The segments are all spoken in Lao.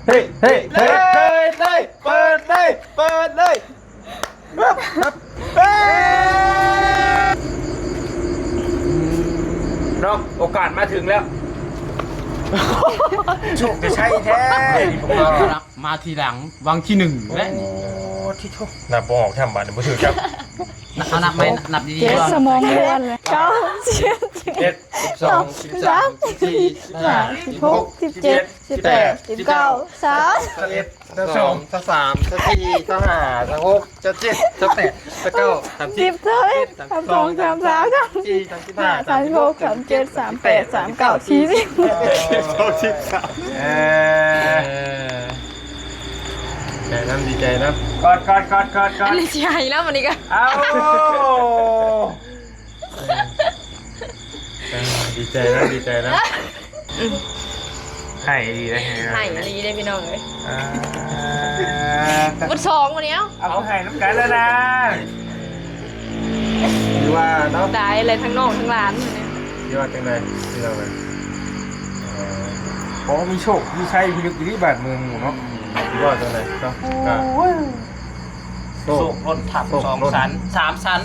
ເຮີ້ຍ ເຮີ້ຍ ເຮີ້ຍ ເປີດເລີຍ ເປີດເລີຍ ເປີດເລີຍ ເນາະ ໂອກາດມາເຖິງແລ້ວ ໂຊກຈະໄຊແທ້ ມາທີຫຼັງ ວັງທີໜຶ່ງແລ້ວນີ້ ໂອ້ ທິໂທ ນັບບໍ່ອອກຊ້ຳ ບາດນີ້ບໍ່ຖືກຊ້ຳ ເອົານັບໃໝ່ ນັບດີໆ ເຈັດ ສະໝອງບວນເລີຍ ເກົ້າ ສິບ ສິບເອັດ ສິບສອງ ສິບສາມ ສິບສີ່ ສິບຫ້າ ສິບຫົກ ສິບເຈັດ ສິບແປດ ສິບເກົ້າ ຊາວ ຊາວເອັດ ຊາວສອງ ຊາວສາມ ຊາວສີ່ ຊາວຫ້າ ຊາວຫົກ ຊາວເຈັດ ຊາວແປດ ຊາວເກົ້າ ສາມສິບ ສາມສິບເອັດ ສາມສິບສອງ ສາມສິບສາມ ສາມສິບສີ່ ສາມສິບຫ້າ ສາມສິບຫົກ ສາມສິບເຈັດ ສາມສິບແປດ ສາມສິບເກົ້າ ສີ່ສິບ ເອີ ດີໃຈນຳ ດີໃຈນຳ ກອດ ກອດ ກອດ ກອດ ກອດ ອັນນີ້ຊິໄຫ້ແລ້ວ ມື້ນີ້ກະ ເອົ້າ ເອີ ດີໃຈນຳ ດີໃຈນຳ ອືມ ໄຫ້ອີ່ຫຼີເດ້ ໄຫ້ອີ່ຫຼີເດ້ພີ່ນ້ອງເອີຍ ອ່າ ໝົດສອງມື້ນີ້ ເອົາ ເອົາ ຄືໄຫ້ນຳກັນແລ້ວນະ ຄືວ່າເນາະ ຕາຍແລ້ວ ທັງນ້ອງທັງຫຼານ ຄືວ່າຈັ່ງໃດພີ່ນ້ອງເອີຍ ເອີ ໂອ້ ມີໂຊກມີໄຊພິລຶກອີ່ຫຼີບ້ານເມືອງໝູ່ເນາະ ຄືວ່າຈັ່ງໃດເນາະ ໂອ້ຍ ໂຊກ ໂຊກລົ້ນທັບ ໂຊກ ສອງຊັ້ນ ສາມຊັ້ນ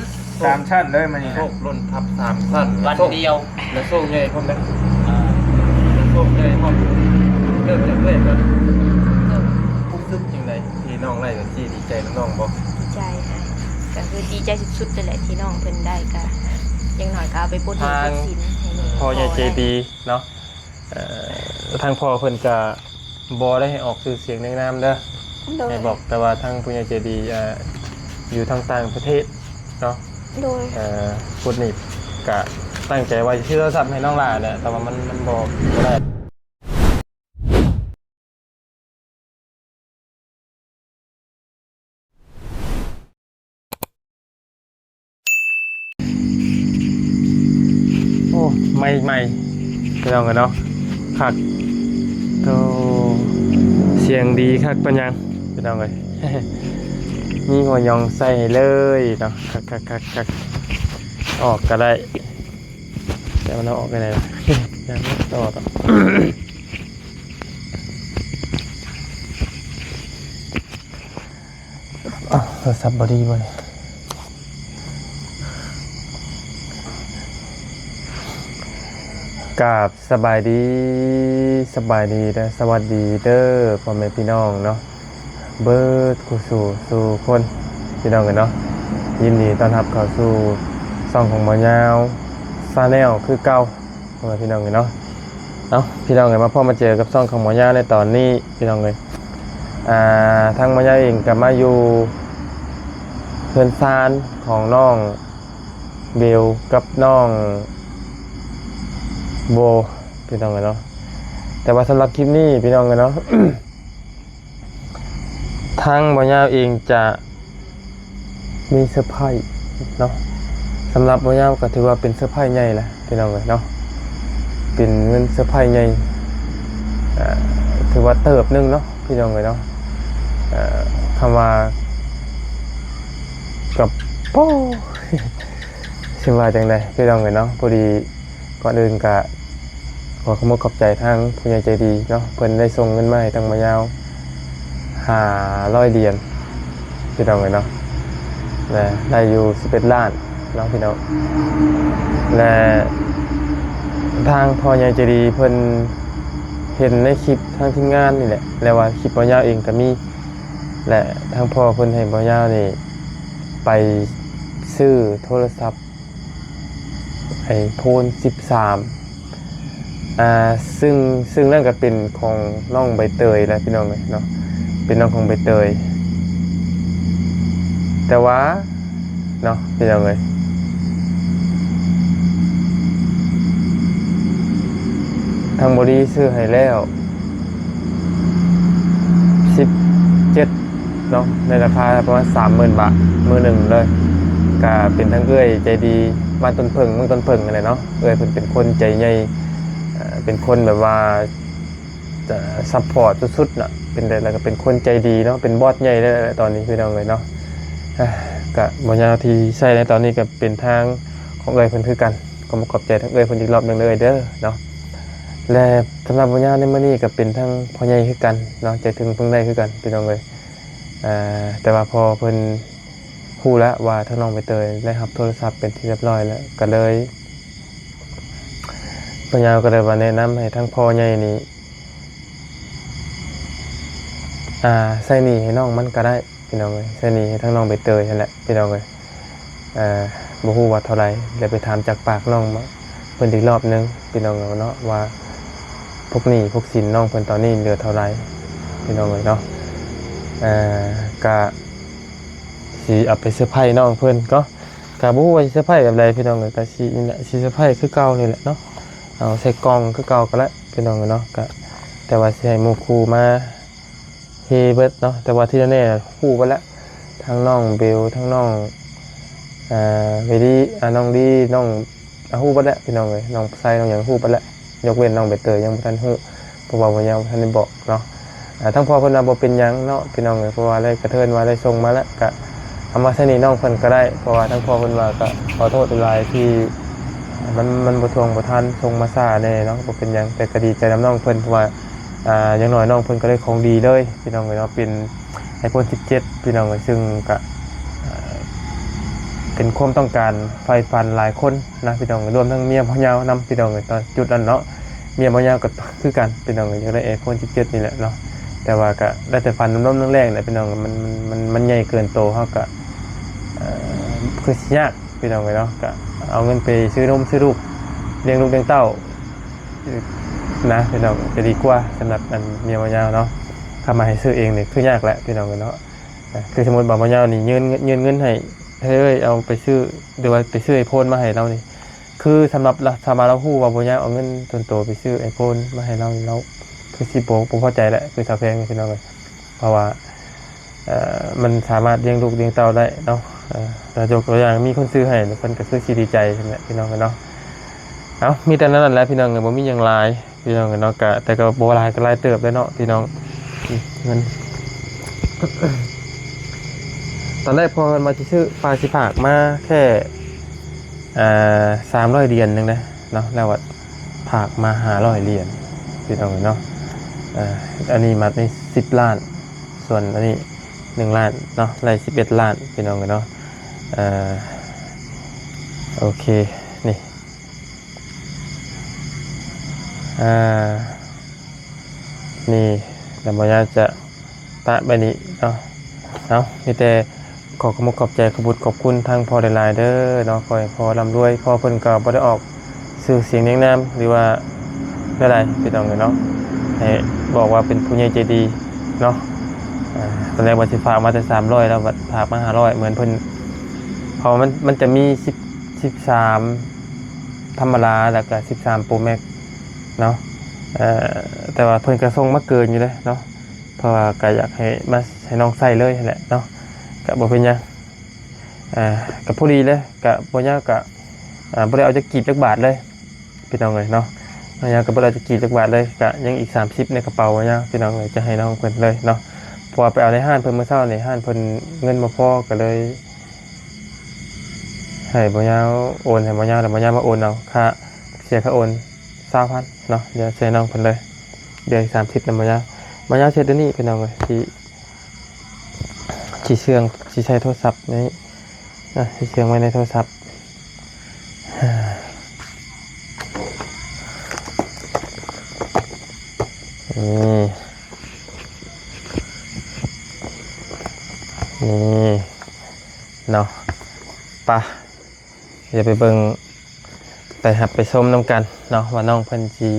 ສາມຊັ້ນເລີຍມື້ນີ້ນະ ໂຊກລົ້ນທັບສາມຊັ້ນ ວັນດຽວ ແລະໂຊກໃຫຍ່ພ້ອມເດ້ ອ່າ ແລະໂຊກໃຫຍ່ພ້ອມ ເລີ່ມຈາກເອື້ອຍກ່ອນ ຮູ້ສຶກຈັ່ງໃດທີ່ນ້ອງໄດ້ແບບນີ້ ດີໃຈນຳນ້ອງບໍ່? ດີໃຈ ກະຄືດີໃຈສຸດໆເລີຍແຫຼະ ທີ່ນ້ອງເພິ່ນໄດ້ ກະຢ່າງໜ້ອຍກະເອົາໄປປົດໜີ້ປົດສິນໃຫ້ແມ່ ພໍ່ໃຫຍ່ໃຈດີເນາະ ເອີ ທາງພໍ່ເພິ່ນກະບໍ່ໄດ້ໃຫ້ອອກຊື່ສຽງນຽງນາມເດີ ໂດຍ ໃຫ້ບອກແຕ່ວ່າທາງຜູ້ໃຫຍ່ໃຈດີ ເອີ ຢູ່ທາງຕ່າງປະເທດເນາະ ໂດຍ ເອີ ປຸດໜີ້ກະຕັ້ງໃຈວ່າຊິຊື້ໂທລະສັບໃຫ້ນ້ອງຫຼ້າແຫຼະ ແຕ່ວ່າມັນ ມັນບໍ່ ບໍ່ໄດ້. ໂອ້ ໃໝ່ໆ ພີ່ນ້ອງເອີຍເນາະ ຄັກ ໂທ້ ສຽງດີຄັກປານຫຍັງ ພີ່ນ້ອງເອີຍ ມີຫົວຫຍອງໃສ່ໃຫ້ເລີຍເນາະ ຄັກໆໆໆ ອອກກະໄດ້ ແຕ່ມັນເອົາອອກໄດ້ ຢ່າງຕໍ່ຕໍ່. ອ້າວ ໂທລະສັບບໍ່ດີບໍ່ນີ້ ກາບສະບາຍດີ ສະບາຍດີ ແລະ ສະຫວັດດີເດີ ພໍ່ແມ່ພີ່ນ້ອງເນາະ ເບິດຄູ່ສູ່ ສູ່ຄົນ ພີ່ນ້ອງເອີຍເນາະ ຍິນດີຕ້ອນຮັບເຂົ້າສູ່ຊ່ອງຂອງບ່າວຍາວ Channel ຄືເກົ່າ. ພໍ່ແມ່ພີ່ນ້ອງເອີຍເນາະ ເອົ້າ ພີ່ນ້ອງເອີຍ ມາພໍ້ມາເຈີກັບຊ່ອງຂອງໝໍຍາວໃນຕອນນີ້ ພີ່ນ້ອງເອີຍ ອ່າ ທາງໝໍຍາວເອງກໍມາຢູ່ເຮືອນຊານຂອງນ້ອງເບວກັບນ້ອງໂບ ພີ່ນ້ອງເອີຍເນາະ ແຕ່ວ່າສຳລັບຄລິບນີ້ ພີ່ນ້ອງເອີຍເນາະ ທາງໝໍຍາວເອງຈະມີເຊີໄພເນາະ ສຳລັບໝໍຍາວກໍຖືວ່າເປັນເຊີໄພໃຫຍ່ແຫຼະພີ່ນ້ອງເອີຍເນາະ ເປັນເງິນເຊີໄພໃຫຍ່ ເອີ ຖືວ່າເຕີບໜຶ່ງເນາະພີ່ນ້ອງເອີຍເນາະ ເອີ ຄຳວ່າ ກໍ ໂອ້ ຊິວ່າຈັ່ງໃດພີ່ນ້ອງເອີຍເນາະ ພໍດີ ກ່ອນອື່ນກະຂໍຂອບອົກຂອບໃຈທາງຜູ້ໃຫຍ່ໃຈດີເນາະ ເພິ່ນໄດ້ສົ່ງເງິນມາໃຫ້ທາງໝໍຍາວຫ້າຮ້ອຍຫຼຽນ ພີ່ນ້ອງເອີຍເນາະ ແລະ ໄດ້ຢູ່ສິບເອັດລ້ານເນາະພີ່ນ້ອງ ແລະ ທາງພໍ່ໃຫຍ່ໃຈດີເພິ່ນເຫັນໃນຄລິບທາງທີມງານນີ້ແຫຼະ ແລະ ວ່າຄລິບໝໍຍາວເອງກະມີ ແລະ ທາງພໍ່ເພິ່ນໃຫ້ໝໍຍາວນີ້ໄປຊື້ໂທລະສັບ ໄອໂຟນສິບສາມ ອ່າ ຊຶ່ງ ຊຶ່ງນັ້ນກໍເປັນຂອງນ້ອງໃບເຕີຍແຫຼະພີ່ນ້ອງເອີຍເນາະ ເປັນນ້ອງຂອງໃບເຕີຍ ແຕ່ວ່າເນາະພີ່ນ້ອງເອີຍ ທາງບໍລິສັດຊື້ໃຫ້ແລ້ວ ສິບເຈັດ ເນາະ ໃນລາຄາປະມານສາມໝື່ນບາດ ມື້ໜຶ່ງເລີຍ ກະເປັນທາງເອື້ອຍໃຈດີບ້ານຕົ້ນເຜິ້ງ ເມືອງຕົ້ນເຜິ້ງຫັ້ນແຫຼະເນາະ ເອື້ອຍເພິ່ນເປັນຄົນໃຈໃຫຍ່ ເປັນຄົນແບບວ່າ ຊັບພອດສຸດໆນະ ເປັນ ແລ້ວກໍເປັນຄົນໃຈດີເນາະ ເປັນບອສໃຫຍ່ແລ້ວຕອນນີ້ພີ່ນ້ອງເອີຍເນາະ ກະໝໍຍາວທີ່ໃຊ້ໃນຕອນນີ້ກໍເປັນທາງຂອງເອື້ອຍເພິ່ນຄືກັນ ກໍມາຂອບໃຈທາງເອື້ອຍເພິ່ນອີກລອບໜຶ່ງເດີເນາະ ແລະ ສຳລັບບໍ່ຍາວໃນມື້ນີ້ກໍເປັນທັງພໍ່ໃຫຍ່ຄືກັນເນາະ ໃຈເຖິງເພິ່ງໄດ້ຄືກັນພີ່ນ້ອງເອີຍ. ເອີ ແຕ່ວ່າພໍເພິ່ນຮູ້ແລ້ວວ່າທາງນ້ອງໃບເຕີຍໄດ້ຮັບໂທລະສັບເປັນທີ່ຮຽບຮ້ອຍແລ້ວ ກໍເລີຍ ບໍ່ຍາວກໍເລີຍວ່າແນະນຳໃຫ້ທາງພໍ່ໃຫຍ່ນີ້ ອ່າ ໃຊ້ໜີ້ໃຫ້ນ້ອງມັນກໍໄດ້ພີ່ນ້ອງເອີຍ, ໃຊ້ໜີ້ໃຫ້ທາງນ້ອງໃບເຕີຍຫັ້ນແຫຼະພີ່ນ້ອງເອີຍ. ເອີ ບໍ່ຮູ້ວ່າເທົ່າໃດ ແລ້ວໄປຖາມຈາກປາກນ້ອງເພິ່ນອີກລອບໜຶ່ງພີ່ນ້ອງເນາະ ວ່າພວກໜີ້ພວກສິນນ້ອງເພິ່ນຕອນນີ້ເຫຼືອເທົ່າໃດພີ່ນ້ອງເອີຍເນາະ. ເອີ ກະຊິເອົາໄປເຊີໄພນ້ອງເພິ່ນກໍ ກະບໍ່ຮູ້ວ່າຊິເຊີໄພແບບໃດພີ່ນ້ອງເອີຍ, ກະຊິນີ້ແຫຼະ ຊິເຊີໄພຄືເກົ່ານີ້ແຫຼະເນາະ, ເອົາໃສ່ກ່ອງຄືເກົ່າກໍໄດ້ພີ່ນ້ອງເອີຍເນາະ. ກະແຕ່ວ່າຊິໃຫ້ໝູ່ຄູ່ມາ ເຮເບິດເນາະ, ແຕ່ວ່າທີ່ແນ່ໆ ຮູ້ເບິດແລ້ວ ທັງນ້ອງເບວ ທັງນ້ອງ ເອີ ເວດີ ອ່າ ນ້ອງດີ ນ້ອງ ອ່າ ຮູ້ເບິດແລ້ວພີ່ນ້ອງເອີຍ, ນ້ອງໄຊ ນ້ອງຫຍັງ ຮູ້ເບິດແລ້ວ ຍົກເວັ້ນນ້ອງໃບເຕີຍຍັງບໍ່ທັນຮູ້ ເພາະວ່າບໍ່ ຍັງບໍ່ທັນໄດ້ບອກເນາະ. ອ່າ ທາງພໍ່ເພິ່ນວ່າບໍ່ເປັນຫຍັງເນາະພີ່ນ້ອງເອີຍ, ເພາະວ່າໄດ້ກະເທີນວ່າໄດ້ສົ່ງມາແລ້ວ ກະເອົາມາໃຊ້ໜີ້ນ້ອງເພິ່ນກໍໄດ້, ເພາະວ່າທາງພໍ່ເພິ່ນວ່າກໍຂໍໂທດຫຼາຍໆ ທີ່ມັນ ມັນບໍ່ທ່ວງບໍ່ທັນ ສົ່ງມາຊ້າແດ່ເນາະ, ບໍ່ເປັນຫຍັງ ແຕ່ກໍດີໃຈນຳນ້ອງເພິ່ນ ເພາະວ່າ ອ່າ ຢ່າງໜ້ອຍນ້ອງເພິ່ນກໍໄດ້ຂອງດີເລີຍພີ່ນ້ອງເອີຍເນາະ, ເປັນ iPhone ສິບເຈັດ ພີ່ນ້ອງເອີຍ, ຊຶ່ງກະ ເອີ ເປັນຄວາມຕ້ອງການໃຝ່ຝັນຫຼາຍຄົນນະພີ່ນ້ອງເອີຍ, ລວມທັງເມຍບ່າວຍາວນຳພີ່ນ້ອງເອີຍ. ຕອນຈຸດນັ້ນເນາະ ເມຍບ່າວຍາວກໍຄືກັນພີ່ນ້ອງເອີຍ, ຢາກໄດ້ iPhone ສິບເຈັດ ນີ້ແຫຼະເນາະ, ແຕ່ວ່າກະໄດ້ແຕ່ຝັນລົມໆແລງໆແຫຼະພີ່ນ້ອງ, ມັນ ມັນ ມັນ ມັນໃຫຍ່ເກີນໂຕ ເຮົາກະ ເອີ ຄືຊິຍາກພີ່ນ້ອງເອີຍເນາະ, ກະເອົາເງິນໄປຊື້ນົມຊື້ລູກ ລ້ຽງລູກລ້ຽງເຕົ້າ ນະພີ່ນ້ອງ ຈະດີກວ່າ. ສຳລັບອັນເມຍບ່າວຍາວເນາະ ຖ້າມາໃຫ້ຊື້ເອງນີ້ຄືຍາກແຫຼະພີ່ນ້ອງເອີຍເນາະ. ຄືສົມມຸດວ່າບ່າວຍາວນີ້ຍື່ນ ຍື່ນເງິນໃຫ້ ໃຫ້ເອື້ອຍເອົາໄປຊື້ ຫຼືວ່າໄປຊື້ iPhone ມາໃຫ້ລາວນີ້ ຄືສຳລັບລາວ ຖ້າວ່າລາວຮູ້ວ່າບ່າວຍາວເອົາເງິນສ່ວນໂຕໄປຊື້ iPhone ມາໃຫ້ລາວນີ້ ລາວຄືຊິບໍ່ ບໍ່ພໍໃຈແຫຼະ ຄືສາວແພງນີ້ພີ່ນ້ອງເອີຍ, ເພາະວ່າ ເອີ ມັນສາມາດລ້ຽງລູກລ້ຽງເຕົ້າໄດ້ເນາະ. ເອີ ແຕ່ຍົກຕົວຢ່າງມີຄົນຊື້ໃຫ້ ເພິ່ນກໍຄືຊິດີໃຈຫັ້ນແຫຼະພີ່ນ້ອງເອີຍເນາະ. ເອົ້າ ມີແຕ່ນັ້ນແຫຼະພີ່ນ້ອງເອີຍ, ບໍ່ມີຫຍັງຫຼາຍພີ່ນ້ອງເອີຍເນາະ, ກະ ແຕ່ກໍບໍ່ຫຼາຍ ກໍຫຼາຍເຕີບແລ້ວເນາະພີ່ນ້ອງ. ເງິນ ຕອນແລກພໍ່ເພິ່ນວ່າຊິຊື້ ຝາກ ຊິຝາກມາແຄ່ ອ່າ ສາມຮ້ອຍຫຼຽນໜຶ່ງເດ້ເນາະ, ແລ້ວວ່າຝາກມາຫ້າຮ້ອຍຫຼຽນພີ່ນ້ອງເອີຍເນາະ. ອ່າ ອັນນີ້ມັດນີ້ສິບລ້ານ ສ່ວນອັນນີ້ໜຶ່ງລ້ານເນາະ, ໄດ້ສິບເອັດລ້ານພີ່ນ້ອງເອີຍເນາະ. ເອີ ໂອເຄ ນີ້ ອ່າ ນີ້ ແລ້ວບໍ່ຍາກຈະປະໄວ້ນີ້ເນາະ. ເອົາ ມີແຕ່ ຂໍຂອບມຸກຂອບໃຈ ຂອບບຸນຂອບຄຸນທາງພໍ່ຫຼາຍໆເດີເນາະ, ຂໍໃຫ້ພໍ່ລ່ຳລວຍ. ພໍ່ເພິ່ນກໍບໍ່ໄດ້ອອກຊື່ສຽງນຽງນາມ ຫຼືວ່າແນວໃດພີ່ນ້ອງເອີຍເນາະ, ໃຫ້ບອກວ່າເປັນຜູ້ໃຫຍ່ໃຈດີເນາະ. ອ່າ ຕອນແລກວ່າຊິຝາກມາແຕ່ສາມຮ້ອຍ ແລ້ວບັດຝາກມາຫ້າຮ້ອຍ ເໝືອນເພິ່ນ ເພາະວ່າມັນ ມັນຈະມີສິບ ສິບສາມທຳມະດາ ແລ້ວກໍສິບສາມໂປຣແມັກເນາະ. ເອີ ແຕ່ວ່າເພິ່ນກໍສົ່ງມາເກີນຢູ່ເດ້ເນາະ, ເພາະວ່າກໍຢາກໃຫ້ມາໃຫ້ນ້ອງໃຊ້ເລີຍຫັ້ນແຫຼະເນາະ, ກໍບໍ່ເປັນຫຍັງ. ອ່າ ກໍພໍດີເລີຍ ກໍບໍ່ຍາກ ກໍ ອ່າ ບໍ່ໄດ້ເອົາຈັກກີບຈັກບາດເລີຍພີ່ນ້ອງເອີຍເນາະ, ບໍ່ຍາກກໍບໍ່ໄດ້ເອົາຈັກກີບຈັກບາດເລີຍ, ກໍຍັງອີກສາມສິບໃນກະເປົາບໍ່ຍາກພີ່ນ້ອງເອີຍ, ຈະໃຫ້ນ້ອງເພິ່ນເລີຍເນາະ. ເພາະວ່າໄປເອົາໃນຮ້ານເພິ່ນມື້ເຊົ້ານີ້ ຮ້ານເພິ່ນເງິນບໍ່ພໍ ກໍເລີຍໃຫ້ບໍ່ຍາກໂອນໃຫ້ບໍ່ຍາກ ແລ້ວບໍ່ຍາກມາໂອນເອົາຄ່າ ເສຍຄ່າໂອນຊາວພັນເນາະ, ດຽວໃຫ້ນ້ອງເພິ່ນເລີຍ. ດຽວອີກສາມສິບນຳບໍ່ຍາກ ບໍ່ຍາກເຮັດດຽວນີ້ພີ່ນ້ອງເອີຍ ຊິ ຊິເຊື່ອງ ຊິໃສ່ໂທລະສັບນີ້ ອ່ະ ຊິເຊື່ອງໄວ້ໃນໂທລະສັບ ນີ້ ນີ້ເນາະ. ປະ ດຽວໄປເບິ່ງ ໄປຮັບໄປຊົມນຳກັນເນາະ ວ່ານ້ອງເພິ່ນຊິ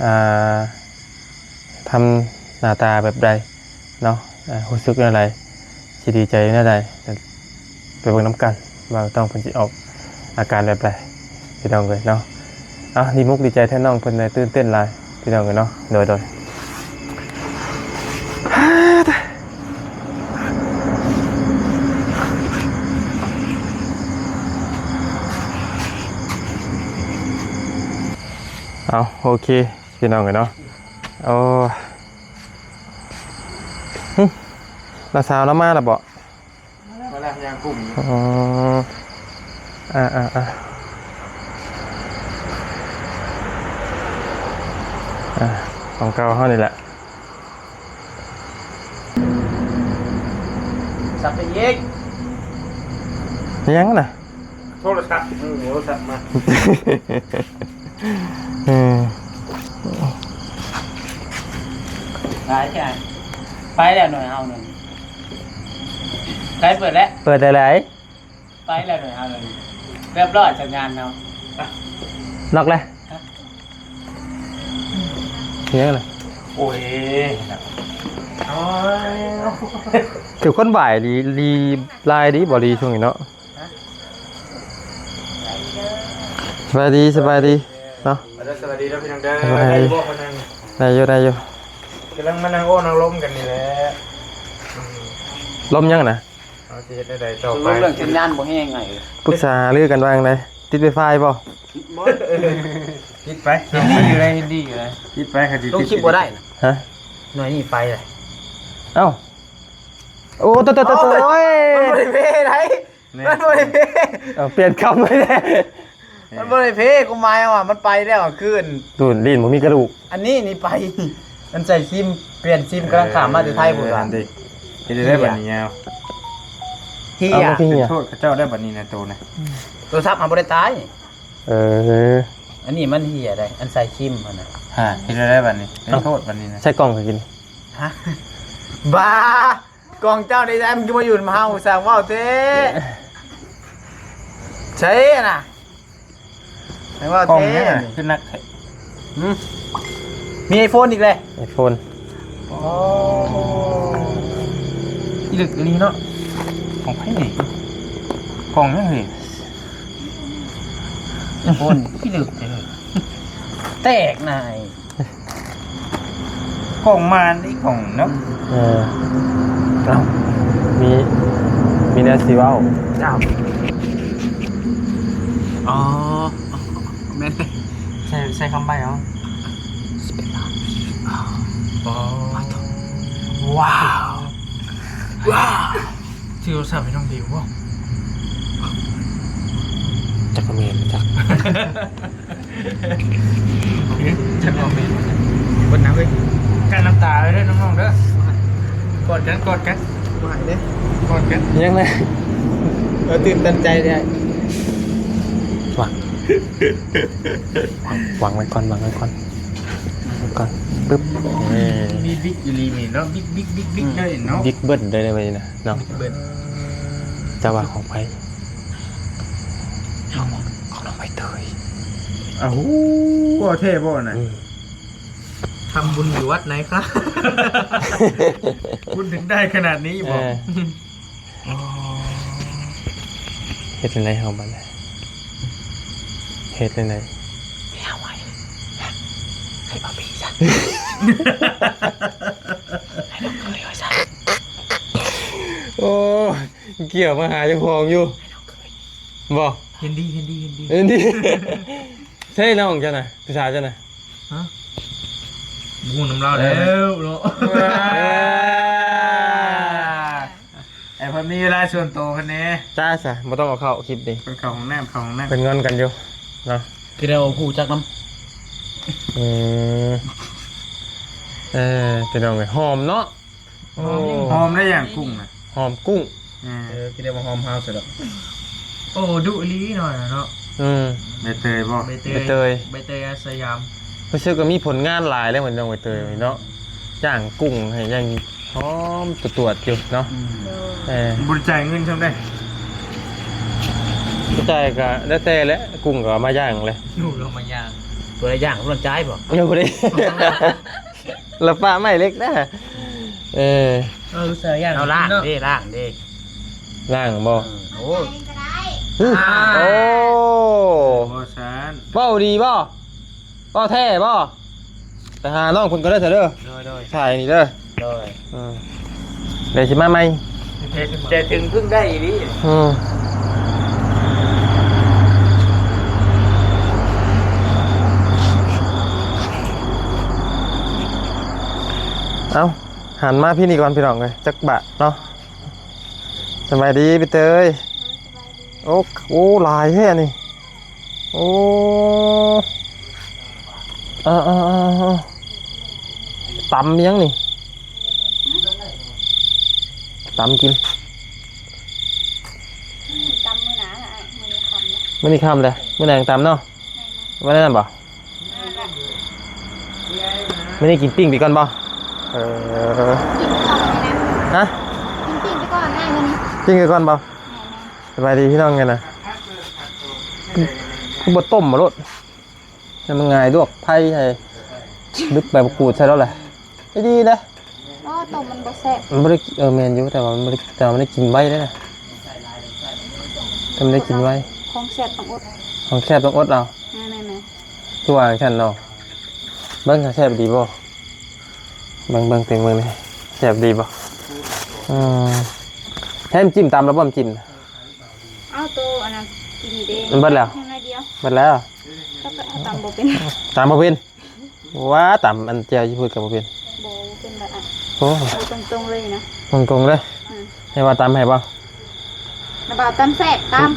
ອ່າ ທຳໜ້າຕາແບບໃດເນາະ, ອ່າ ຮູ້ສຶກແນວໃດ ຊິດີໃຈແນວໃດ. ໄປເບິ່ງນຳກັນວ່ານ້ອງເພິ່ນຊິອອກອາການແບບໃດ ພີ່ນ້ອງເອີຍເນາະ. ເອົ້າ ດີມຸກດີໃຈແທນນ້ອງເພິ່ນເລີຍ, ຕື່ນເຕັ້ນຫຼາຍ ພີ່ນ້ອງເອີຍເນາະ. ໂດຍ ໂດຍ ເອົາ ໂອເຄ ພີ່ນ້ອງເອີຍເນາະ. ໂອ້ ຫຶ ນ້າສາວລາວມາແລ້ວບໍ່? ມາແລ້ວ ຍ່າງກຸ້ມຢູ່. ອໍ ອ່າໆໆ ເອີ ອ່າ ຂອງເກົ່າເຮົານີ້ແຫຼະ. ສັບໄປອີກ. ຍັງນະ? ໂທລະສັບ ເອີ ໂທລະສັບມາ. ເອີ ຫຼາຍແທ້. ໄປແລ້ວໜ່ວຍເຮົານັ້ນ. ໄປເປີດແລ້ວ. ເປີດໄດ້ຫຼາຍ. ໄປແລ້ວເດີເຮົາເລີຍ ຮຽບຮ້ອຍສັນຍານເຮົາ. ລັອກເລີຍ. ຮະ? ເຮັດຫຍັງລະ? ໂອ້ຍ ໂອ້ຍ ຖືກຄົນບາຍດີ ລີ ລາຍດີບໍ່ລີຊ່ວງນີ້ເນາະ. ຮະ? ສະບາຍດີ ສະບາຍດີເນາະ. ສະບາຍດີເດີພີ່ນ້ອງເດີ. ສະບາຍດີ. ໄດ້ຢູ່ບໍ່ຄົນໜຶ່ງ? ໄດ້ຢູ່ ໄດ້ຢູ່. ກຳລັງມານັ່ງໂອ້ນັ່ງລົມກັນນີ້ແຫຼະ. ລົມຫຍັງນະ? ເຮົາຊິເຮັດແນວໃດຕໍ່ໄປ? ເລື່ອງສັນຍານບໍ່ແຮງໄງ. ປຶກສາຫາລືກັນວ່າຈັ່ງໃດ? ຕິດໄວຟາຍບໍ່? ບໍ່ ຕິດໄປ. ເຫັນດີຢູ່ໃດ໋ ເຫັນດີຢູ່ໃດ໋. ຕິດໄປ ຄັນຊິຕິດ ລົງຄລິບບໍ່ໄດ້ນະ. ຮະ? ໜ່ວຍນີ້ໄປເລີຍ. ເອົ້າ ໂອ້ ໂຕ ໂຕ ໂຕ ໂອ້ຍ ໂອ້ຍ ມັນບໍ່ໄດ້ເພໄດ໋. ນີ້ ມັນບໍ່ໄດ້ເພ. ເອົາ ປ່ຽນຄຳເລີຍ. ມັນບໍ່ໄດ້ເພ ຄວາມໝາຍວ່າມັນໄປແລ້ວ ຄື ດູນ ລີ້ນບໍ່ມີກະດູກ. ອັນນີ້ນີ້ໄປ ມັນໃສ່ຊິມ ປ່ຽນຊິມ ກຳລັງຂ້າມມາແຕ່ໄທພຸ້ນວ່າ. ເອີ ເຮັດໄດ້ບັດນີ້ຍາວ ເຮຍ. ເອົາ ມັນຄືເຮຍ. ໂທດເຂົາເຈົ້າໄດ້ບັດນີ້ນະ ໂຕນະ. ໂທລະສັບມັນບໍ່ໄດ້ຕາຍ. ເອີ ອັນນີ້ມັນເຮຍໄດ໋ ອັນໃສ່ຊິມຫັ້ນນະ. ຮະ ເຮັດໄດ້ບັດນີ້ ເປັນໂທດບັດນີ້ນະ. ໃສ່ກ່ອງໃຫ້ກິນ. ຮະ ບ້າ ກອງເຈົ້າໄດ້ແລ້ວ ມັນຄືມາຢູ່ນຳເຮົາ ຊ່າງເວົ້າແທ້. ໃສ່ນະ ຊ່າງເວົ້າແທ້. ກອງຫຍັງນະ ຄືໜັກແທ້? ຫື ມີໄອໂຟນອີກແລ້ວ. ໄອໂຟນ. ອໍ ອີລຶກອີ່ຫຼີເນາະ. ຂອງໃຜນີ້? ກອງຫຍັງເຮີ້ຍ? ໄອໂຟນ ອີລຶກເດີ້. ແຕກນາຍ. ກອງມານອີກກອງເນາະ. ເອີ ເອົ້າ ມີ ມີແນວຊິເວົ້າ. ເຈົ້າ ອໍ ແມ່ນ ໃຊ້ ໃຊ້ຄຳໃບ້ເອົາ. ອໍ ວ້າວ ວ້າວ. ຊື່ໂທລະສັບໃຫ້ນ້ອງດິວບໍ່? ຈັກກະແມ່ນຈັກ. ຈັກວ່າແມ່ນບໍ່ຈັກ. ເບິ່ງນະເວີຍ ກັ້ນນ້ຳຕາໄວ້ເດີນ້ອງໆເດີ. ກອດກັນ ກອດກັນ. ບໍ່ໃຫ້ເດ້ ກອດກັນ. ຍັງນະ ເອີ ຕື່ນຕັນໃຈແທ້. ວາງ ວາງໄວ້ກ່ອນ ວາງໄວ້ກ່ອນ ວາງໄວ້ກ່ອນ ປຶບ. ເອີ ມີບິກອີ່ຫຼີນີ້ເນາະ ບິກໆໆໆເລີຍເນາະ. ບິກເບິດເລີຍບັດນີ້ນະເນາະ. ບິກເບິດ. ເຈົ້າວ່າຂອງໃຜ? ເອົາ ຂອງນ້ອງໃບເຕີຍ. ອ້າວ ເວົ້າແທ້ບໍ່ນະ? ອືມ ທຳບຸນຢູ່ວັດໄຫນຄະ? ບຸນເຖິງໄດ້ຂະໜາດນີ້ບໍ່? ເອີ ອໍ ເຮັດຈັ່ງໃດເຮົາບັດນີ້? ເຮັດຈັ່ງໃດ? ເອົາໄວ້ ໃຫ້ບ່າວບີຊະ ໃຫ້ນ້ອງເຂີຍໄວ້ຊະ. ໂອ້ຍ ກ່ຽວມາຫາເຈົ້າຂອງຢູ່ ໃຫ້ນ້ອງເຂີຍ. ບໍ່ ເຫັນດີ ເຫັນດີ ເຫັນດີ ເຫັນດີ. ໃຊ່ນ້ອງເຈົ້ານະ ຜູ້ສາວເຈົ້ານະ? ຮະ ບໍ່ຮູ້ນຳລາວແລ້ວເນາະ. ເອີ ໃຫ້ເພິ່ນມີເວລາສ່ວນໂຕເພິ່ນແດ່. ຈ້າຊະ ບໍ່ຕ້ອງເອົາເຂົ້າຄລິບນີ້ ເພິ່ນເຂົ້າຫ້ອງນ້ຳ ເຂົ້າຫ້ອງນ້ຳ. ເພິ່ນງອນກັນຢູ່ເນາະ. ຄືໄດ້ເວົ້າຮູ້ຈັກນຳ. ອືມ ເອີ ພີ່ນ້ອງເອີຍ ຫອມເນາະ. ໂອ້ ຫອມໄດ້ຢ່າງກຸ້ງນະ ຫອມກຸ້ງ. ເອີ ເອີ ຄິດໄດ້ວ່າຫອມຮາວຊະດອກ. ໂອ້ ດຸອີ່ຫຼີໜ້ອຍເນາະ. ອືມ ໃບເຕີຍບໍ່? ໃບເຕີຍ ໃບເຕີຍ ໃບເຕີຍອາສະຢາມ. ຮູ້ສຶກວ່າມີຜົນງານຫຼາຍແລ້ວ ນ້ອງໃບເຕີຍເນາະ. ຍ່າງກຸ້ງໃຫ້ຢ່າງຫອມຕວດໆຢູ່ເນາະ. ອືມ ເອີ ບໍ່ໄດ້ຈ່າຍເງິນຊ່ຳໃດ. ບໍ່ຈ່າຍກະແລ້ວແຕ່ແຫຼະ ກຸ້ງກໍເອົາມາຍ່າງແຫຼະ. ກຸ້ງເອົາມາຍ່າງ ຜູ້ໃດຍ່າງ ຜູ້ນັ້ນຈ່າຍບໍ່? ຍັງບໍ່ໄດ້. ລະປະໄມ້ເຫຼັກນະ. ເອີ ເອີ ໃສ່ຢ່າງ ເອົາລ້າງເດ້ ລ້າງເດ້ ລ້າງບໍ່? ເອີ ໂອ້ ອື ອ່າ ໂອ້ ບໍ່ຊັ້ນ ເວົ້າດີບໍ່? ເວົ້າແທ້ບໍ່? ໄປຫານ້ອງເພິ່ນກ່ອນເດີ ເດີ. ໂດຍ ໂດຍ ຖ່າຍນີ້ເດີ. ໂດຍ ອືມ ດຽວຊິມາໃໝ່. ແຕ່ ແຕ່ເຖິງເພິ່ງໄດ້ອີ່ຫຼີ. ອືມ ເອົ້າ ຫັນມາພີ້ນີ້ກ່ອນພີ່ນ້ອງເອີຍ ຈັກບາດເນາະ. ສະບາຍດີພີ່ເຕີຍ. ໂອ້ ໂອ້ ຫຼາຍແທ້ນີ້. ໂອ້ ເອີ ເອີ ເອີ ເອີ ຕຳຫຍັງນີ້? ຕຳກິນ ຕຳມື້ໜ້າລະອ້າຍ ມື້ນີ້ຄ່ຳລະ ມື້ນີ້ຄ່ຳແລ້ວ ມື້ແລງຕຳເນາະ. ແມ່ນ ມື້ນັ້ນບໍ່? ມື້ນີ້ກິນປີ້ງໄປກ່ອນບໍ່? ເອີ ກິນໄປກ່ອນນີ້ນະ ຮະ? ກິນປີ້ງໄປກ່ອນອ້າຍມື້ນີ້ ປີ້ງໄປກ່ອນບໍ່? ແມ່ນໆ ສະບາຍດີພີ່ນ້ອງກັນນະ ຄືບໍ່ຕົ້ມມາໂລດ ໃຫ້ມັນງ່າຍ ລວກໄຜ່ໃສ່ ດຶກໃບມະກຣູດໃສ່ແລ້ວແຫຼະ ໄດ້ດີເດ້. ອໍ ຕົ້ມມັນບໍ່ແຊບ ມັນບໍ່ໄດ້ ເອີ ແມ່ນຢູ່ ແຕ່ວ່າມັນບໍ່ໄດ້ ແຕ່ວ່າມັນໄດ້ກິນໄວເດ້ນະ ແຕ່ມັນໄດ້ກິນໄວ ຂອງແຊບຕ້ອງອົດ ຂອງແຊບຕ້ອງອົດເອົາ ແມ່ນໆ ຄືວ່າຈັ່ງຊັ້ນເນາະ. ເບິ່ງວ່າແຊບດີບໍ່ ເບິ່ງ ເບິ່ງ ເບິ່ງນີ້ ແຊບດີບໍ່? ອືມ ແທ້ ນ້ຳຈິ້ມຕຳແລ້ວບໍ່? ນ້ຳຈິ້ມ ເອົາໂຕອັນນັ້ນກິນນີ້ເດ້ ມັນເບິດແລ້ວ ຍັງໜ້ອຍດຽວ ເບິດແລ້ວ ກໍຕຳບໍ່ເປັນ ຕຳບໍ່ເປັນ ວ່າຕຳອັນແຈ່ວຢູ່ພຸ້ນກໍບໍ່ເປັນ ບໍ່ ບໍ່ເປັນບາດອັນ ໂອ້ ເອົາຕົງໆເລີຍນະ ຕົງໆເລີຍ ອືມ ໃຫ້ວ່າຕຳໃຫ້ບໍ່? ລະບ່າວຕຳແຊບ ຕຳ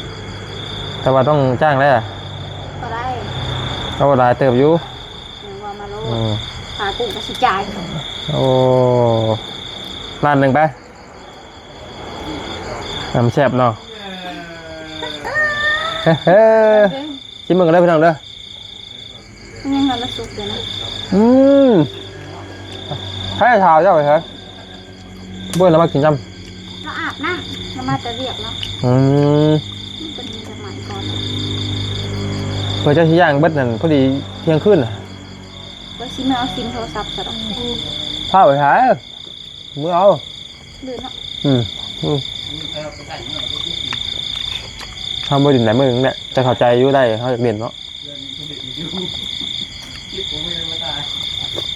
ແຕ່ວ່າຕ້ອງຈ້າງແລ້ວ ກໍໄດ້ ເອົາຫຼາຍເຕີບຢູ່ ເອີ ວ່າມາໂລດ ອືມ ຂາກຸ້ງກໍຊິຈ່າຍ ໂອ້ ລ້ານໜຶ່ງໄປ ນ້ຳແຊບເນາະ ເຮີ ຊິມເບິ່ງເດີພີ່ນ້ອງເດີ ມັນຍັງບໍ່ທັນສຸກເລີຍນະ ອືມ ໃຜຖາມເຈົ້າໄປໃສ ບໍ່ລະມາກິນນຳ ລາວອາບນ້ຳ ລາວມາແຕ່ວຽກເນາະ ອືມ ມັນເປັນແບບໃໝ່ກ່ອນ ເພື່ອເຈົ້າຊິຍ່າງເບິດນັ້ນ ພໍດີທ່ຽງຄືນນະ ວ່າຊິມາເອົາຊິມໂທລະສັບຊະດອກ ພາໄປໃສ? ມື້ເອົາ ມື້ເນາະ ອືມ ອືມ ເຮົາບໍ່ຫຼິ້ນຫຼາຍມື້ແຫຼະ ຈະເຂົ້າໃຈຢູ່ໄດ້ ເຮົາຢາກຫຼິ້ນເນາະ